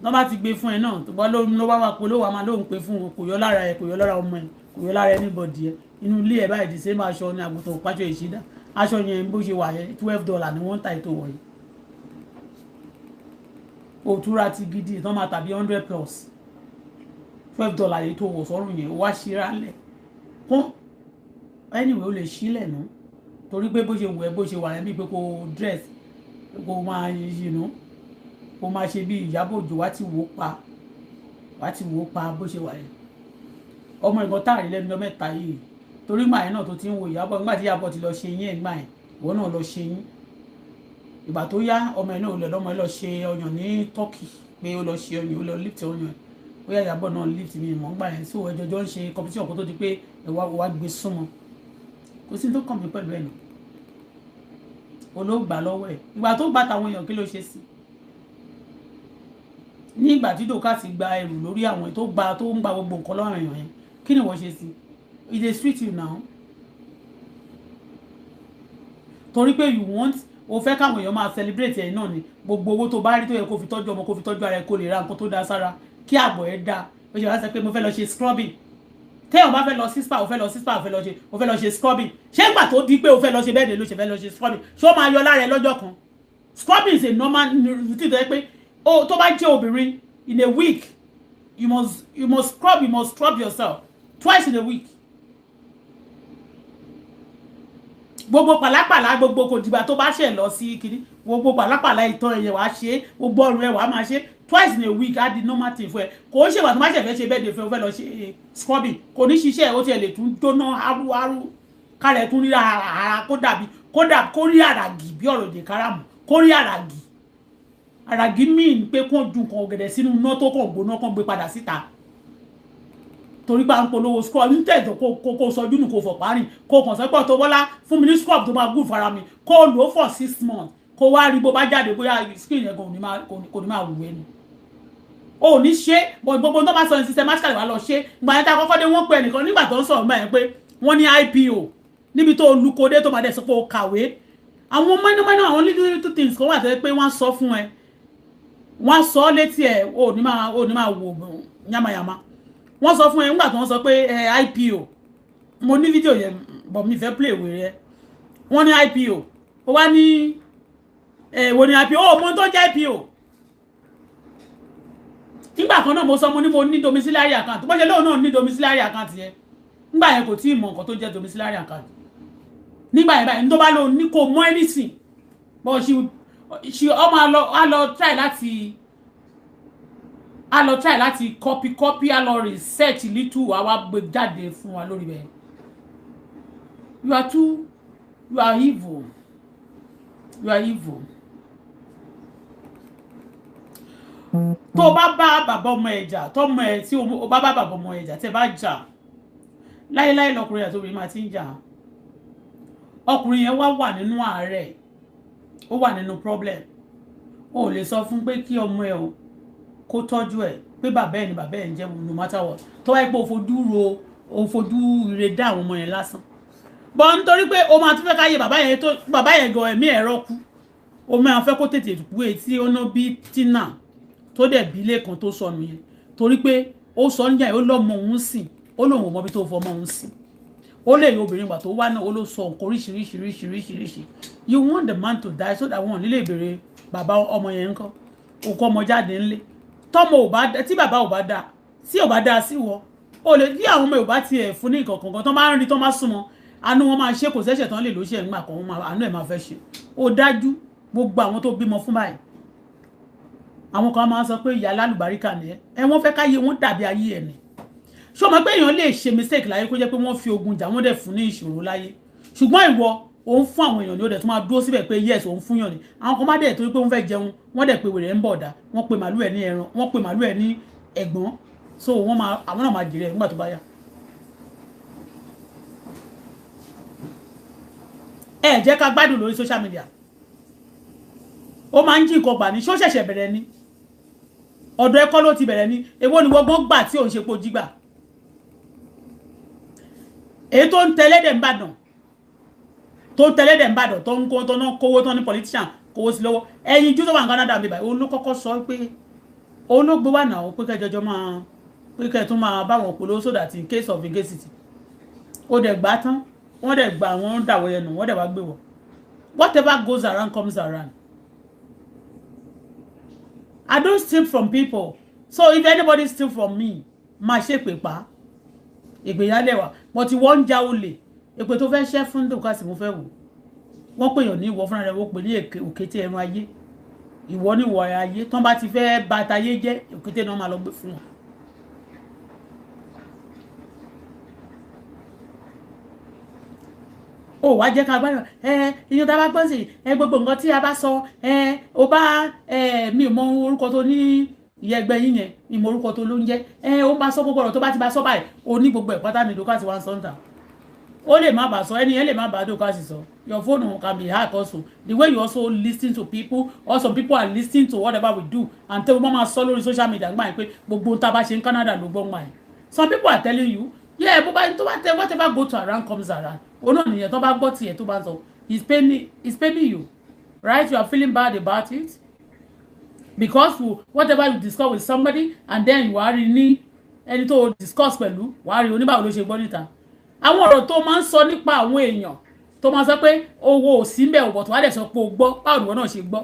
Wọ́n bá ti gbé fún ẹ náà, tó bá ló wá wá polówó, a máa lóun pé fún wọn. Kò yọ lára ẹ, kò yọ lára ọmọ ẹ, kò yọ lára anybody ẹ. Inú ilé ẹ báyìí, the same aṣọ ni àgùntàn òpájọ ìṣídà. Aṣọ yẹn bó ṣe wà yẹn, $12 ni wọ́n ń ta ètò wọ̀nyí. Òtúra ti gidi ìtàn máa tàbí 100 plus. $12 yìí tó wọ̀ sọ́rùn yẹn, wá ṣíra lẹ̀ kún. Anyway, ó lè ṣílẹ̀ nù, torí pé bó ṣe wù ẹ́, bó ṣe wà yẹn, bíi pé kó dress, kó máa kó máa ṣe bí Ìyábọ̀ Òjó. Wá ti wò ó pa, wá ti wò ó pa bó ṣe wà yẹn. Ọmọ ìkan táàrí lẹ́nu ọjọ́ mẹ́ta yìí, torí gbà yẹn náà tó ti ń wo Ìyábọ̀, nígbà tí Ìyábọ̀ ti lọ ṣe yín ẹ̀, gbà yẹn ìwọ náà lọ ṣe yín. Ìgbà tó yá, ọmọ ẹ̀ náà lọ, lọ́mọ ẹ̀ lọ ṣe ọyàn ní Turkey, pé ó lọ ṣe ọyàn, ó lọ lift ọyàn ẹ̀. Bóyá Ìyábọ̀ náà lift mi mọ̀ ńgbà yẹn. So ẹjọ́jọ́ ń ṣe competition kó tó di pé ẹ wá gbé súnmọ́. Kò sí tó kàn mí pẹ̀lú ẹ̀ nù. Olóògbà lọ́wọ́ ẹ̀. Ìgbà tó gbà táwọn èèyàn, kí ló ṣe sí ní ìgbà tí Dorcas gba ẹrù lórí àwọn tó gba, tó ń gba gbogbo nǹkan lọ́wọ́ èèyàn yẹn? Kí ni wọ́n ṣe sí? It dey sweet you now, torí pé you want, o fẹ́ káwọn èèyàn máa celebrate ẹ̀ náà ni. Gbogbo owó tó bá rí tó yẹ kó fi tọ́jú ọmọ, kó fi tọ́jú ara ẹ̀, kó lè ra nǹkan tó dáa sára, kí àbọ̀ ẹ̀ dáa, ó ṣe wá sọ pé mo fẹ́ lọ ṣe scrubbing. Téèyàn bá fẹ́ lọ sí spa, o fẹ́ lọ sí spa, o fẹ́ lọ ṣe scrubbing. Ṣé ìgbà tó di pé o fẹ́ lọ ṣe bẹ́ẹ̀ ni ló ṣe fẹ́ lọ ṣe scrubbing? Ṣé ó máa yọ lára ẹ lọ́jọ́ kan? Scrubbing is a normal routine tó yẹ pé o tó bá jẹ́ obìnrin, in a week you must scrub, you must scrub yourself twice in a week. Gbogbo pàlápàlá, gbogbo kò dìgbà tó bá ṣe lọ sí kiri, gbogbo pàlápàlá ìtàn ẹ̀yẹ wàá ṣe, gbogbo ọrùn ẹ̀ wàá máa ṣe twice in a week. Á di normal thing fún ẹ. Kò ń ṣèwà tó má ṣe fẹ́ ṣe bẹ́ẹ̀ de fẹ́, o fẹ́ lọ ṣe scrubbing, kò ní ṣiṣẹ́. Ó tiẹ̀ lè tún jóná arúarú kárẹ̀, tún rí ara kó dàbí kó dà, kó rí àràgì bí ọ̀rọ̀ èdè káràmù, kó rí àràgì. Àràgì mean pé kó ju nǹkan ọ̀gẹ̀dẹ̀ sínú iná tó kàn gbóná, kàn gbé padà síta. Torí pé à ń polówó scrub ní tẹ̀sán, kó sọjú nù, kó fọ̀ parí, kó kàn sọ pé Auto Bola fún mi ní scrub tó máa gùn fara mi, kó lò ó for 6 months, kó wá rí bó bá jáde, bóyá skin yẹn kò ní máa wù ẹni o ò ní ṣe. But gbogbo tó bá sọ ní systematically, wà lọ ṣe. Ìgbà yẹn tá a kọ́kọ́ dé, wọ́n pe ẹnìkan nígbà tó ń sọ̀rọ̀ mọ́ ẹ̀ pé wọ́n ní IPO níbi tó olùkọ́dé tó máa dẹ̀ sọ pé o kàwé. Àwọn mọ́nàmọ́ná, àwọn little little things kan wà tó yẹ pé wọ́n sọ fún ẹ, wọ́n sọ létí ẹ, ò ní máa wò yamayama. Wọ́n sọ fún ẹ nígbà tó wọ́n sọ pé ẹ IPO. Mo ní fídíò yẹn, but mi fẹ́ play wèrè ẹ. Wọ́n ní IPO, ó wá ní ẹ wo ní IPO, ó mọ tó jẹ́ IPO. Nígbà kan náà mo sọ, mo ní mo ní domiciliary account. Bó ṣe lóun náà ní domiciliary account yẹn, nígbà yẹn kò tí ì mọ nǹkan tó jẹ́ domiciliary account nígbà yẹn báyìí. Ní tó bá lóun ní kò mọ anything, but she ọmọ á lọ try láti, á lọ try láti copy copy, á lọ research little, àwa gbé jáde fún wa lórí bẹ́ẹ̀. You are too, you are evil, you are evil. Tó bá bá bàbá ọmọ ẹ̀ jà, tọmọ ẹ̀ tí o bá bá bàbá ọmọ ẹ̀ jà, tẹ́ bá jà láyéláyé, lọkùnrin àti obìnrin máa ti ń jà. Ọkùnrin yẹn wá wà nínú àárẹ̀, ó wà nínú problem, o ò lè sọ fún pé kí ọmọ ẹ o kó tọ́jú ẹ, pé bàbá ẹ ni bàbá ẹ ń jẹ́ no matter what. Tó wáyé pé o fojú ro, o fojú ire dá àwọn ọmọ yẹn lásán bọ́, nítorí pé o máa tún fẹ́ káyé bàbá yẹn, tó bàbá yẹn gan ẹ̀mí ẹ̀rọ kú, o máa fẹ́ kó tètè kú etí ó ná bí tínà tó dẹ̀ bí lẹ́ẹ̀kan tó sọnù yẹn, torí pé ó sọ níjà yìí, ó lọ́mọ òun sìn, ó lóun ò mọbi tó fọmọ òun sìn. Ó lè yọ obìnrin gbà tó wá náà, ó ló sọ nǹkan oríṣiríṣiríṣiríṣiríṣi. You want the man to die so that wọn ò ní lè béèrè bàbá ọmọ yẹn ńkọ́. Òkú ọmọ jáde ńlé, tọmọ ò bá, tí bàbá ò bá dáa, tí ò bá dáa sí wọ, ó lè bí àwọn ọmọ ò bá tiẹ̀ fún ní nǹkan kankan tó máa ń rí, tó máa súnmọ́, àánú wọn máa ṣe. Kò sẹ́sẹ̀ tán lè ló ṣe ńgbà kan, àánú ẹ̀ máa fẹ́ ṣe. Ó dájú, gbogbo àwọn tó bímọ fún báyìí, àwọn kan máa ń sọ pé ìyá alálùbáríkà ni ẹ. Wọ́n fẹ́ káyé wọn dàbí ayé ẹ̀ ni. Ṣé o mọ̀ pé èèyàn lè ṣe mistake láyé, kó jẹ́ pé wọ́n fi ogun jà, wọ́n dẹ̀ fún ní ìṣòro láyé? Ṣùgbọ́n ìwọ, òun fún àwọn èèyàn ní, ó dẹ̀ tún máa dúró síbẹ̀ pé yes, òun fún yàn ni. Àwọn kan má dẹ̀ torí pé wọ́n fẹ́ jẹun, wọ́n dẹ̀ pe wèrè ń bọ̀dà, wọ́n pe màlúù ẹ̀ ní ẹran, wọ́n pe màlúù ẹ̀ ní ẹ̀gbọ́n. So wọ́n máa, àwọn náà máa jèrè ẹ̀ nígbà tó bá yá. Ẹ jẹ́ ká gbádùn lórí social media. Ó máa ń jí nǹkan gbà ní. Ṣó ṣẹ̀ṣẹ̀ bẹ̀rẹ̀ ni? Ọ̀dọ̀ ẹ̀kọ́ ló ti bẹ̀rẹ̀ ni. Èwo ni wọ́n gbọ́n gbà tí òun ṣe po jí gbà? Èyí tó ń tẹlẹ́dẹ̀ ń bàdàn, tó ń tẹlẹ́dẹ̀ ń bàdàn, tó ń kó, tó ń kówó, tó ní politician kówó sí lọ́wọ́, ẹ̀yin jú tó wà ní Canada mi báyìí, òun ló kọ́kọ́ sọ pé Òun ló gbé wà náà pé kẹjọjọ máa pé kẹ tún máa bá wọn polówó, so that in case of scarcity. Ó dẹ̀ gbà tán, wọ́n dẹ̀ gbà, wọ́n dàwọ̀ ẹnu, wọ́n dẹ̀ wá gbé wọ̀. Whatever goes around comes around. I don't steal from people, so if anybody steal from me, máa ṣèpè pa ìgbéyàlẹ̀ wa. But wọ́n ń ja olè, èpè tó fẹ́ ṣẹ́ fún Dorcas, mo fẹ́ wò. Wọ́n pèèyàn ní ìwọ fúnra rẹ̀, wọ́n pè ní òkété ẹran ayé. Ìwọ ní ìwọ ayé tán bá ti fẹ́ bà tayé jẹ́, òkété náà máa lọ gbé fún wọn. Ó wá jẹ́ ká gbádùn ẹ. Ìyẹn tá a bá gbọ́ sí ẹ, gbogbo nǹkan tí a bá sọ ẹ, ó bá ẹ, mi ò mọ orúkọ tó ní ìyá ẹgbẹ́ yín yẹn, mi mọ orúkọ tó ló ń jẹ́ ẹ. Ó ń bá sọ gbogbo ọ̀rọ̀ tó bá ti bá sọ báyìí, ó ní gbogbo ẹ̀ pátá ní Dorcas wá ń sọ ń tà. Ó lè má bàa sọ, ẹni yẹn lè má bàa Dorcas sọ. Your phone can be hacked also, the way you also listen to people, or some people are listening to whatever we do and tell. Wọ́n máa sọ lórí social media gbà yín pé gbogbo ohun tá a bá ṣe ní Canada ló gbọ́ gbà yín. Some people are telling you, yeah. Bó bá tó bá tẹ, whatever go to around comes around. Òun náà nìyẹn. Tó bá gbọ́ tiẹ̀, tó bá sọ, it's paining you, right? You are feeling bad about it because you, whatever you discuss with somebody, and then you are ní ẹni tó discuss pẹ̀lú, wàá rí oníbàwò ló ṣe gbọ́ níta. Àwọn ọ̀rọ̀ tó máa ń sọ nípa àwọn èèyàn, tó máa sọ pé owó ò sí mbẹ̀ òbọ̀, tó wá dẹ̀ sọ pé o gbọ́, báwo ni wọ́n náà ṣe gbọ́?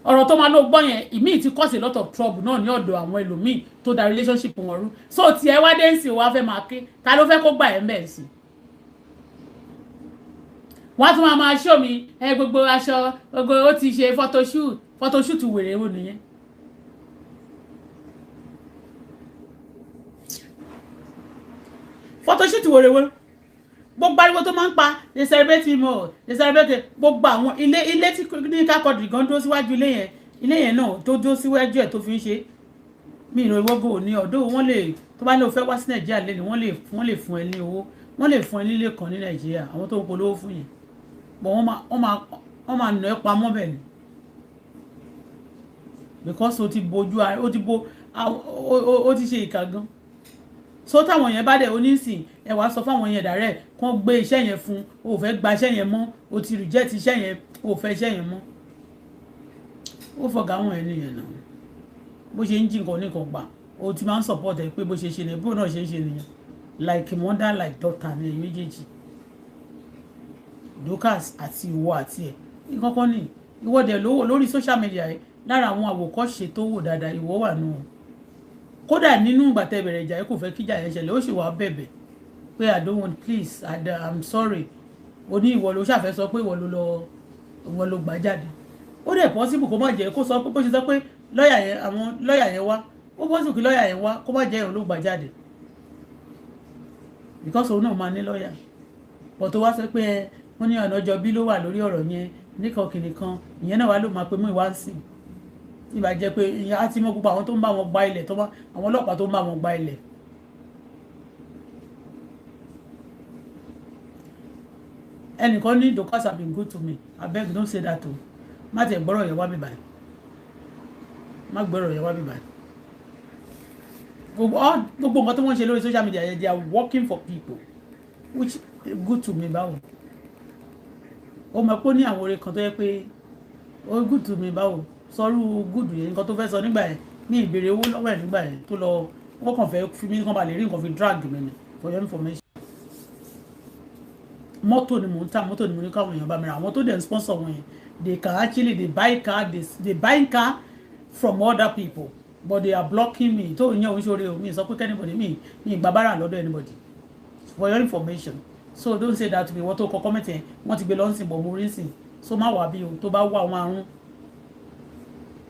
Ọ̀rọ̀ tó máa ló gbọ́ yẹn, ìmíì ti cause a lot of trouble náà ní ọ̀dọ̀ àwọn ẹlòmíì tó da relationship wọn rú. So tí ẹ wá dé ń sìn, wá fẹ́ máa ké. Ta ló fẹ́ kó gbà ẹ́ mbẹ̀ sí? Wọ́n tún máa ṣó mi ẹ, gbogbo aṣọ gbogbo, ó ti ṣe photoshoot. Photoshoot wèrè wo nìyẹn? Photoshoot wèrè wo? Gbogbo ariwo tó máa ń pa, they celebrate him o, they celebrate. Gbogbo àwọn ilé ilé tí ní kákọ́dì gan dúró síwájú ilé yẹn, ilé yẹn náà tó dúró síwájú ẹ̀ tó fi ń ṣe mí ìrò ìwọ́gò ní ọ̀dọ́. Wọ́n lè tó bá ní o fẹ́ wá sí Nàìjíríà lẹ́nu, wọ́n lè fún ẹ ní owó, wọ́n lè fún ẹ nílé kan ní Nàìjíríà, àwọn tó ń polówó fún yẹn bọ̀, wọ́n máa nà ẹ́ pamọ́ bẹ́ẹ̀ ni, because o ti bojú, o ti bo, o ti ṣe ìkà gan. So táwọn yẹn bá dẹ̀ onísìn, ẹ wàá sọ fáwọn yẹn dàrẹ́ kán gbé iṣẹ́ yẹn fún. O ò fẹ́ gba iṣẹ́ yẹn mọ́, o ti reject iṣẹ́ yẹn, o ò fẹ́ iṣẹ́ yẹn mọ́. Ó fọ̀gá àwọn ẹni yẹn náà, bó ṣe ń jí nǹkan oníkan gbà, o ti máa ń support ẹ pé bó ṣe ṣe nìyẹn, bó náà ṣe ń ṣe nìyẹn. Like mother like daughter ní ẹ̀yin méjèèjì, Dorcas àti ìwọ àti ẹ̀ ìkọ́kọ́ ní ìwọ dẹ̀ lówó lórí social media yìí. Lára àwọn àwòkọ́ṣe tó wò dáadáa, ìwọ wà nù wọn. Kódà nínú ìgbà tẹ́ bẹ̀rẹ̀ ìjà yìí, kò fẹ́ kíjà yẹn ṣẹlẹ̀, ó sì wá bẹ̀bẹ̀ pé, "I don't want, please, I'm sorry." O ní ìwọ ló ṣàfẹ́ sọ pé ìwọ ló lọ, ìwọ ló gbà jáde. Ó dẹ̀ possible kó má jẹ́ kó sọ pé bó ṣe sọ pé lọ́ọ̀yà yẹn, àwọn lọ́ọ̀yà yẹn wá, ó possible kí lọ́ọ̀yà yẹn wá, kó má jẹ́ ìwọ ló gbà jáde, because òun náà máa ní lọ́ọ̀yà. But tó wá sọ pé ẹ wọ́n ní ọ̀nà ọjọ́ bí ló wà lórí ọ̀rọ̀ yẹn nìkan kìnìkan, ìyẹn náà wà ló máa pe mú ìwá sí ìbá jẹ́ pé ìyẹn á ti mọ gbogbo àwọn tó ń bá wọn gba ilẹ̀, tó bá àwọn ọlọ́pàá tó ń bá wọn gba ilẹ̀. Ẹnìkan ní Dorcas have been good to me. Abeg, don't say that o. Má tiẹ̀ gbọ́rọ̀ yẹn wá mi báyìí, má gbọ́rọ̀ yẹn wá mi báyìí. Gbogbo nǹkan tó wọ́n ṣe lórí social media yẹn, they are working for people. Which good to me báwo? Ó mọ̀ pé ó ní àwọn oore kan tó yẹ pé ó good to me báwo? Sọrú good yẹn, nǹkan tó fẹ́ sọ nígbà yẹn, ní ìbéèrè owó lọ́wọ́ ẹ̀ nígbà yẹn tó lọ, wọ́n kàn fẹ́ fi mí kàn bá lè rí nǹkan fi drag mi ni. For your information, mọ́tò ni mò ń tà, mọ́tò ni mo ní káwọn èèyàn bá mi rà. Àwọn tó dẹ̀ ń sponsor wọn yẹn, they can actually, they buy car, they buy car from other people, but they are blocking me. Tó ìyẹn òun ṣoore o. Mi sọ pé anybody, mi ìgbà bára lọ́dọ̀ anybody, for your information. So don't say that to me. Wọ́n tó kọ comment yẹn, wọ́n ti gbé lọ́nsìn bọ̀, mo rí sìn. So má wà bí o, tó bá wà wọn àrùn,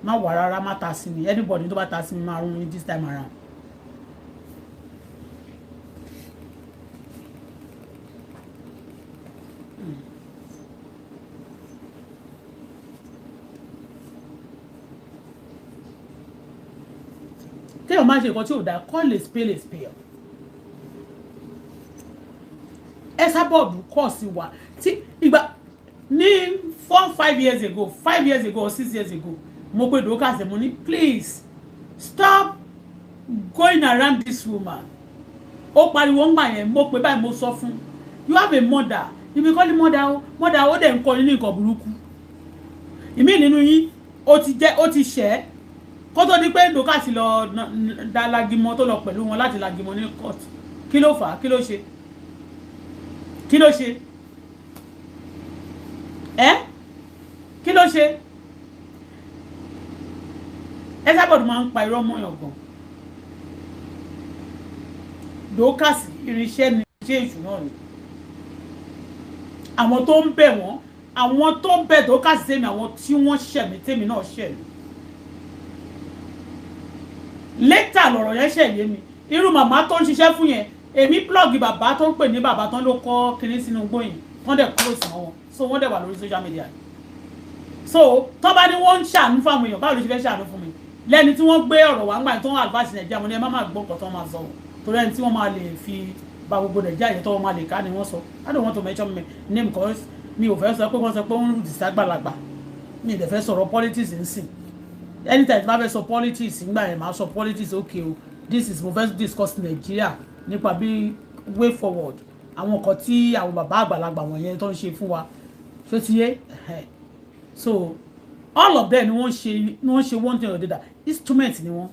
má wà rárá, má ta sí mi. Anybody tó bá ta sí mi máa rún mi this time around. Téèyàn máa ṣe nǹkan tí ò dáa, call a spade a spade. Esabod kọ̀ sí wa tí ìgbà ní 4, 5 years ago, 5 years ago or 6 years ago, mo pe Dorcas, mo ní, "Please stop going around this woman." Ó pariwo ńgbà yẹn. Mo pe báyìí, mo sọ fún, "You have a mother, you be calling mother o, mother." Ó dẹ̀ ń kọ́ nínú nǹkan burúkú. Ìmí nínú yín, ó ti jẹ́, ó ti ṣẹ́. Kó tó di pé Dorcas lọ da lagimọ, tó lọ pẹ̀lú wọn láti lagimọ ní court, kí ló fà á? Kí ló ṣe? Kí ló ṣe ẹ? Kí ló ṣe? Esabod máa ń pa irọ́ mọ́yàn gan. Dorcas, irinṣẹ́ ni, iṣẹ́ èṣù náà ni. Àwọn tó ń bẹ̀ wọ́n, àwọn tó ń bẹ̀ Dorcas sẹ́mi, àwọn tí wọ́n ṣẹ̀ mí, tèmi náà ṣẹ̀ mí. Later lọ̀rọ̀ yẹn ṣẹ̀ yé mi. Irú màmá tó ń ṣiṣẹ́ fún yẹn, èmi blog bàbá tó ń pè ní bàbá tán ló kọ́ kinní sínú gbóyìn, wọ́n dẹ̀ close mọ́ wọn, so wọ́n dẹ̀ wà lórí social media. So tó bá ní wọ́n ń ṣàánú fún àwọn èèyàn, báwo ló ṣe fẹ́ ṣàánú fún mi lẹ́ni tí wọ́n gbé ọ̀rọ̀ wá ń gbà tó ń advice Nàìjíríà? Mo ní ẹ má má gbọ́ nǹkan tó máa sọ o, torí ẹni tí wọ́n máa lè fi ba gbogbo Nàìjíríà yẹn tó wọ́n máa lè ká ni wọ́n sọ. I don't want to mention my name cause mi ò fẹ́ sọ pé wọ́n sọ pé ó ń rúdì ságbàlagbà. Mi ì dẹ̀ fẹ́ sọ̀rọ̀ politics nsìn. Anytime tí bá fẹ́ sọ politics ńgbà yẹn, máa sọ politics. Okay o, this is mo fẹ́ discuss Nàìjíríà nípa bí way forward, àwọn nǹkan tí àwọn bàbá àgbàlagbà wọ̀nyẹn tó ń ṣe fún wa. Ṣó ti yé? So all of them ni wọ́n ṣe, ni wọ́n ṣe one thing or the other. Instrument ni wọ́n.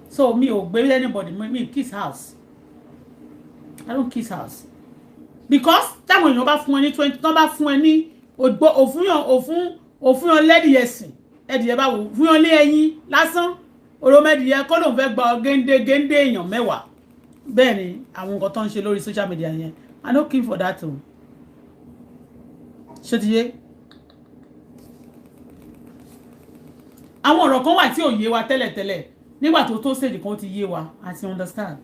So mi ò gbé anybody. Mi kiss house, I don't kiss house, because táwọn èèyàn bá fún ẹ ní 20, tán bá fún ẹ ní ògbó òfúnyàn òfún òfúnyàn lẹ́dìyẹ sìn ẹdìyẹ báwo fúnyàn lé ẹyin lásán, òròmọdìyẹ kọ́ lóun fẹ́ gba géńdé géńdé èèyàn 10. Bẹ́ẹ̀ ni àwọn nǹkan tó ń ṣe lórí social media yẹn, I no kill for that o. Ṣé ti yé? Àwọn ọ̀rọ̀ kan wà tí ò yé wa tẹ́lẹ̀tẹ́lẹ̀, nígbà tó tó stage kan, ó ti yé wa àti understand.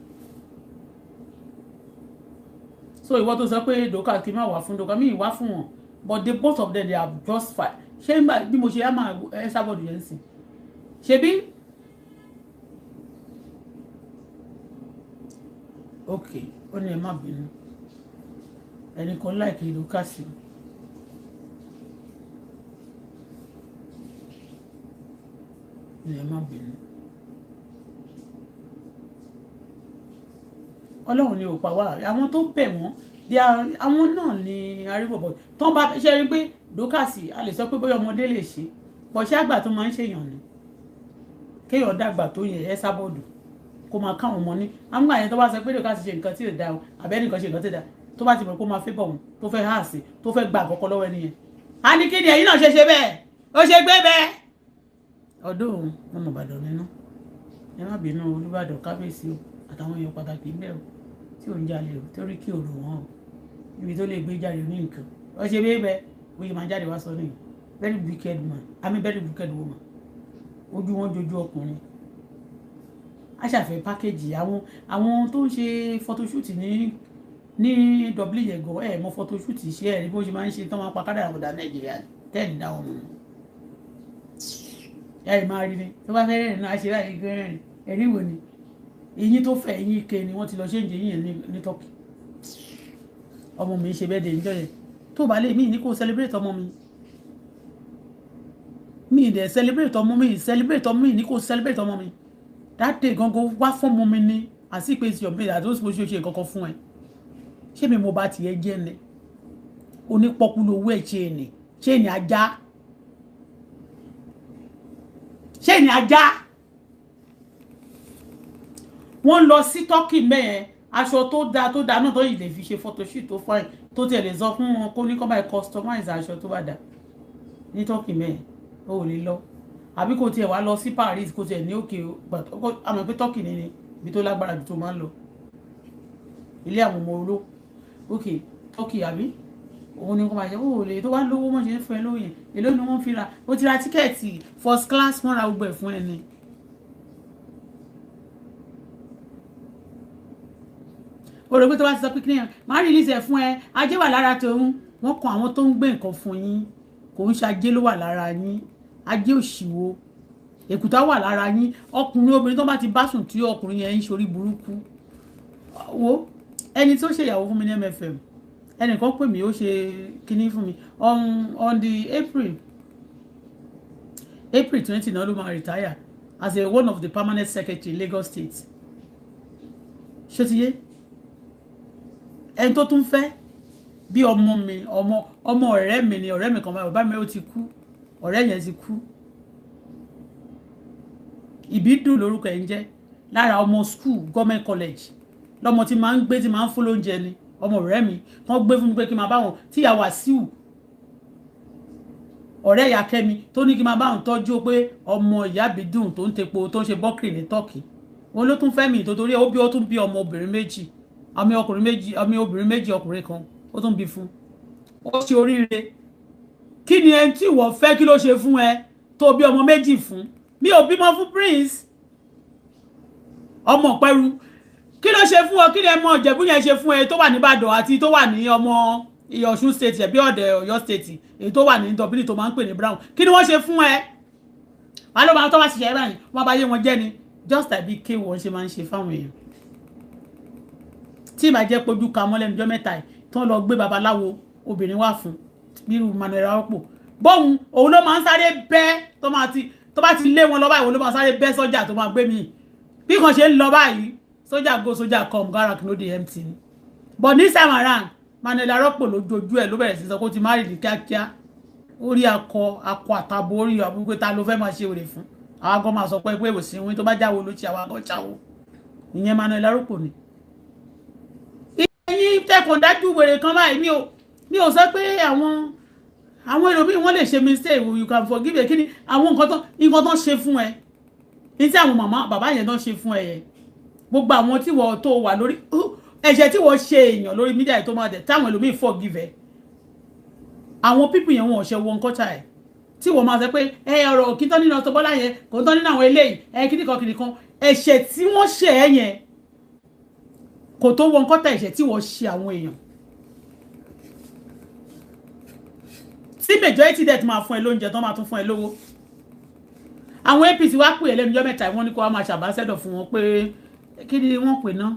So ìwọ tó sọ pé Dorcas, kí n má wà fún Dorcas, mi ì wá fún wọn, but the both of them, they are just fine. Ṣé nígbà bí mo ṣe á máa ẹ sábọ̀dù yẹn sìn ṣebí? Ok, ó ní ẹ má bínú. Ẹnì kan láìkí Dorcas. Ní ẹ má bínú, Ọlọ́run ni ò pa wá. Àwọn tó bẹ̀ wọ́n, àwọn náà ni arígbọ̀bọ̀ tó ń bá ṣe rí pé Dorcas, a lè sọ pé bóyá ọmọdé lè ṣe bọ̀, ṣé àgbà tó máa ń ṣèyàn ni kéèyàn dàgbà tó yẹ ẹ sábọ̀dù kó máa káwọn ọmọ ní àwọn àyẹn tó bá sọ pé Dorcas ṣe nǹkan tí ò dáa o, àbẹ́ nìkan ṣe nǹkan tí ò dáa, tó bá ti mọ̀ kó máa fẹ́ bọ̀ wọn, tó fẹ́ hà sí, tó fẹ́ gba àkọ́kọ́ lọ́wọ́ ẹni yẹn, á ní kí ni ẹ̀yin náà ṣe ṣe bẹ́ẹ̀, ó ṣe gbé bẹ́ẹ̀. Ọdún wọn mọ̀ Ìbàdàn nínú, ẹ má bínú. Olúbàdàn, kábíyèsí o, àtàwọn èèyàn pàtàkì ń bẹ o, tí ò ń jalè o, torí kí òrò wọn o níbi tó lè gbé jáde ní nǹkan ó ṣe bẹ́ẹ̀ bẹ́ẹ̀ bó ṣe máa jáde wá sọ nìyí. Very wicked man, I mean, very wicked woman. Ojú wọn jojú ọkùnrin aṣàfẹ́ pákéjì. Àwọn tó ń ṣe photoshoot ní Dublin yẹn gan, ẹ mọ photoshoot ṣe, ẹ rí bó ṣe máa ń ṣe tán, máa pa kádàrà ọ̀dà Nàìjíríà tẹ́ẹ̀nì dáwọn mọ̀ ẹ máa rí ni. Tó bá fẹ́ rẹ́rìn náà, ṣe láì gbé rẹ́rìn. Ẹ̀rí wo ni eyín tó fẹ̀, eyín ike ni wọ́n ti lọ ṣéǹjì eyín yẹn ní Turkey. Ọmọ mi ṣe bẹ́ẹ̀ dé níjọ́ yẹn. Tó bá lè mí ní kó celebrate ọmọ mi, mi dẹ̀ celebrate ọmọ mi, celebrate ọmọ mi ní kó celebrate ọmọ mi that day gangan, wá fún ọmọ mi ní àti pé it's your birthday àti ó sì ṣe nǹkan kan fún ẹ. Ṣé mi mo bá tiẹ̀ jẹ́ ni onípọ́kú lowó ẹ̀? Ṣe ni ṣé ni ajá, ṣé ni ajá? Wọ́n lọ sí Turkey mẹ́yẹn, aṣọ tó dáa tó dáa náà tó yìí lè fi ṣe photoshoot tó fine, tó tiẹ̀ lè sọ fún wọn kó ní kó báyìí customize aṣọ tó bá dáa ní Turkey mẹ́yẹn, ó ò lè lọ. Àbí kò tiẹ̀ wá lọ sí Paris, kò tiẹ̀ ní òkè, àmọ́ pé Turkey ní ibi tó lágbára jù tó máa ń lọ, ilé àwọn ọmọ oló òkè Turkey, àbí òun ni kò máa ṣe. Ó lè tó wá lówó mọ̀ ṣe ń fún ẹ lóyè. Èló ni wọ́n fi ra? Ó ti ra tíkẹ́ẹ̀tì first class, wọ́n ra gbogbo ẹ̀ fún ẹ ni. O rò pé tó bá ti sọ pé kí nìyẹn máa release ẹ̀ fún ẹ, ajé wà lára tòun. Wọ́n kan àwọn tó ń gbé nǹkan fún yín, kò ń ṣajé ló wà lára yín. Ajé òṣìwò èkúta wà lára yín. Ọkùnrin, obìnrin tó bá ti bá sùn tí ọkùnrin yẹn ń ṣorí burúkú. Wo ẹni tó ṣèyàwó fún mi ní MFM, ẹnìkan pè mí, ó ṣe kinní fún mi on the April 20 náà ló máa retire as a one of the permanent secretary in Lagos State. Ṣé ti yé? Ẹni tó tún fẹ́ bí ọmọ mi, ọmọ ọmọ ọ̀rẹ́ mi ni. Ọ̀rẹ́ mi kan, bàbá mi ó ti kú, ọ̀rẹ́ yẹn ti kú. Ìbídùn lórúkọ ẹ̀ ń jẹ́, lára ọmọ school, government college, lọ́mọ tí máa ń gbé, tí máa ń fún lóúnjẹ ni. Ọmọ ọ̀rẹ́ mi wọ́n gbé fún mi pé kí n máa bá wọn, tí ìyá Wàsíù, ọ̀rẹ́ ìyá Kẹ́mi, tó ní kí n máa bá wọn tọ́jú, pé ọmọ ìyá Ìbídùn tó ń tepo, tó ń ṣe bọ́kìrì ní Tọ́kì, wọn ló tún fẹ́ mi tó torí ó bí, ó tún bí ọmọ obìnrin méjì, ọmọ ọkùnrin méjì, ọmọ obìnrin méjì, ọkùnrin kan, ó tún bí fún. Ó ṣe oríire. Kí ni ẹni tí ìwọ fẹ́, kí ló ṣe fún ẹ tó bí ọmọ méjì fún? Mi ò bímọ fún Prince ọmọ pẹ̀rú. Kí ló ṣe fún ọ? Kí ni ẹ mọ Ìjẹ̀bú yẹn ṣe fún ẹ tó wà nìbàdàn àti tó wà ní ọmọ Ọ̀ṣun State ẹ̀bí ọ̀dẹ̀ Ọ̀yọ́ State, èyí tó wà ní Dublin tó máa ń pè ní Brown? Kí ni wọ́n ṣe fún ẹ? Wàá ló máa tó bá ṣiṣẹ́ báyìí, wọ́n bá yé wọn jẹ́ ni, just like bí kéwọ́n ṣe máa ń ṣe fáwọn èèyàn. Tí ìbá jẹ́ pojú ka mọ́ lẹ́nu ọjọ́ mẹ́ta yìí, tí wọ́n lọ gbé babaláwo obìnrin wá fún bírú Manuel Arọ́pò bóun, òun ló máa ń sáré bẹ́, tó máa ti tó bá ti lé wọn lọ báyìí, òun ló máa sáré bẹ́ sọ́jà tó máa gbé mi bí kan ṣe ń lọ báyìí. Sójà go, sójà come, barrack no dey empty ni. But this time around, Manuel Arọ́pò lójoojú ẹ̀ ló bẹ̀rẹ̀ sí sọ kó ti má rí ní kíákíá. Orí akọ akọ àtàbọ̀ orí àbúgbé ta ló fẹ́ máa ṣe òrè fún àwọn agan máa sọ pé òsì wín tó bá jáwo ló ṣe àwọn agan ṣàwó. Ìyẹn Manuel Arọ́pò ni. Ẹ̀yin tẹkùn dájú wèrè kan báyìí, mi ò sọ pé àwọn ẹlòmíì wọ́n lè ṣe mistake, you can forgive ẹ. Kí ni àwọn nǹkan tó ṣe fún ẹ, ní tí àwọn màmá bàbá yẹn tó ṣe fún ẹ yẹn, gbogbo àwọn tí wọ́n tó wà lórí ẹ̀ṣẹ̀ tí wọ́n ṣe èèyàn lórí media tó máa tẹ̀ táwọn ẹlòmíì forgive ẹ, àwọn people yẹn, wọn ò ṣe wọn kọ́ta ẹ̀ tí wọ́n máa sọ pé ẹ ọ̀rọ̀ kí tán nínú Auto Bola yẹn kò tán nínú àwọn eléyìí ẹ kíníkan kíníkan. Ẹ̀ṣẹ̀ tí wọ́n ṣe ẹ yẹn kò tó wọn kọ́ta ẹ̀ṣẹ̀ tí wọ́n ṣe àwọn èèyàn tí majority debt máa fún ẹ lóúnjẹ, tó máa tún fún ẹ lówó. Àwọn APC wá pè é lẹ́nu ọjọ́ mẹ́ta, wọ́n ní kó wá máa ṣàbáṣẹ́dọ̀ fún wọn pé kí ni wọ́n pè ná,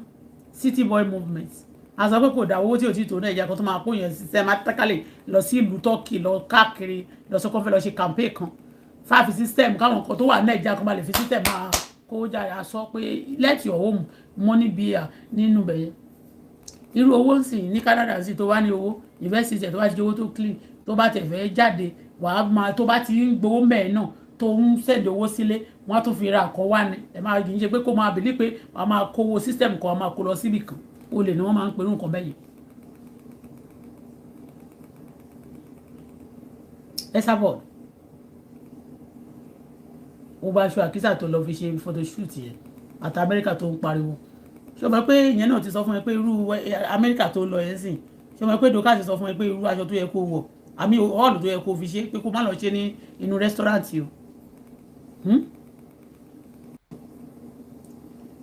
City Boy Movement. A sọ pé kò dá owó tí ò tí tó náà, ìjà kan tó máa kó yẹn systematically lọ sí ìlú Turkey, lọ káàkiri, lọ sọ kó fẹ́ lọ ṣe campaign kan fáfi system káwọn kan tó wà Nàìjíríà kan máa lè fi system máa kó jáde. A sọ pé let your home money be nínú bẹ̀yẹn. Irú owó ń sìn ní Canada sí, tó bá ní owó university, tó bá ti jẹ́ owó tó clean, tó bá tẹ̀ fẹ́ jáde, wàá máa tó bá ti ń gbowó mẹ́ẹ̀ náà, tó ń send owó sílé, wọ́n á tún fi ra àkọ́ wá ní ẹ máa kì í ṣe pé kó máa believe pé wàá máa kówó system kan, wàá máa kó lọ síbì kan. Olè ni wọ́n máa ń perú nǹkan bẹ́yẹn. Esabod, ó bá aṣọ àkísà tó lọ fi ṣe photoshoot yẹn àti Amẹ́ríkà tó ń pariwo, ṣé o mọ̀ pé ìyẹn náà ti sọ fún ẹ pé irú Amẹ́ríkà tó lọ yẹn sìn? Ṣé o mọ̀ pé Dorcas sọ fún ẹ pé irú aṣọ tó yẹ kó wọ̀, àmì hall tó yẹ kó fi ṣe, pé kó má lọ ṣe ní inú restaurant o?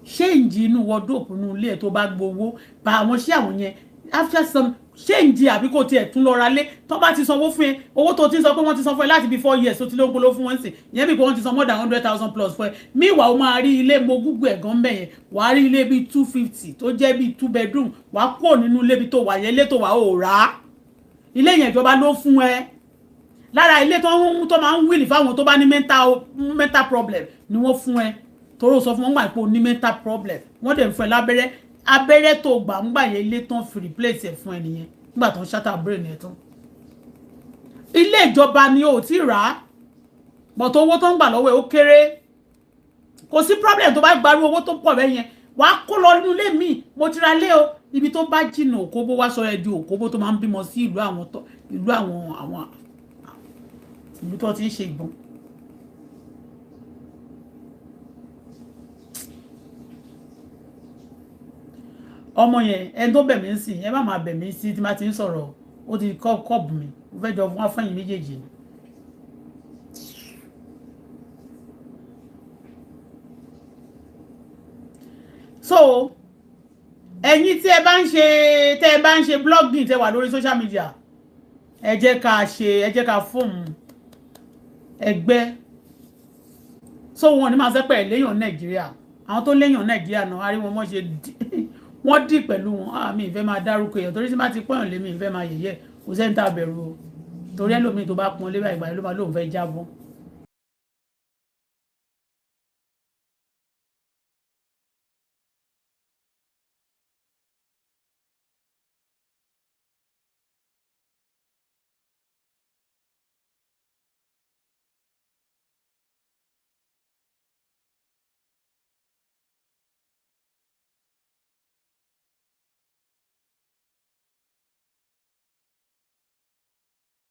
Ṣé ìjì inú wardrobe inú ilé ẹ̀ tó bá gbowó bá àwọn ṣé àwọn yẹn after some ṣé ìjì, àbí kò tiẹ̀ tún lọ ra lé tó bá ti sanwó fún ẹ, owó tó ti sọ pé wọ́n ti san fún ẹ láti bí 4 years tó ti ló ń polówó fún wọn sí ìyẹn, bí pé wọ́n ti san more than 100,000 plus fún ẹ. Meanwhile, ó máa rí ilé, mo Google ẹ̀ gan bẹ́yẹn, wàá rí ilé bíi 250 tó jẹ́ bíi two bedroom. Wàá kúrò nínú ilé bíi tó wà yẹn, ilé tó wà ó rà á, ilé yẹn ìjọba ló fún ẹ. Lára ilé tó ń tó máa ń will fáwọn tó bá ní mental problem ni wọ́n fún ẹ, toró sọ fún wọn gbà pé o ní mental problem, wọ́n dẹ̀ ń fún ẹ lábẹ́rẹ́. Abẹ́rẹ́ tó gbà ń gbà yẹn, ilé tán fi replace ẹ̀ fún ẹ nìyẹn nígbà tó ń shatter brain ẹ̀ tán. Ilé ìjọba ni o ti rà á, but owó tó ń gbà lọ́wọ́ ẹ̀ ó kéré. Kò sí problem, tó bá gbarú owó tó pọ̀ bẹ́ẹ̀ yẹn, wàá kó lọ nínú ilé mi. Mo ti ra lé o, ibi tó bá jìnnà òkóbó wá sọ ẹ di òkóbó tó máa ń bímọ sí ìlú àwọn tó ìlú àwọn ìlú tó ti ń ṣe ìbọn. Ọmọ yẹn, ẹni tó bẹ̀ mí sí, ẹ má máa bẹ̀ mí sí tí má ti ń sọ̀rọ̀, ó ti kọ́ kọ́ọ̀bù mi, mo fẹ́ jọ fún afẹ́yìn méjèèjì ni. So ẹ̀yin tí ẹ bá ń ṣe, tẹ́ ẹ bá ń ṣe blogging, tẹ́ wà lórí social media, ẹ jẹ́ ká ṣe, ẹ jẹ́ ká fóòmù ẹgbẹ́. So wọn ní máa sẹ́pẹ̀ léèyàn Nàìjíríà, àwọn tó léèyàn Nàìjíríà náà, a rí wọn mọ́ ṣe wọ́n dì pẹ̀lú wọn. Àmì ìfẹ́ máa dárúkọ èèyàn torí tí má ti pọ́yàn lémi, ìfẹ́ máa yẹ̀yẹ́. Kò sẹ́ni tá a bẹ̀rù o, torí ẹlòmíì tó bá pọ́n lé báyìí, ìgbà ló máa lóun fẹ́ jábọ́.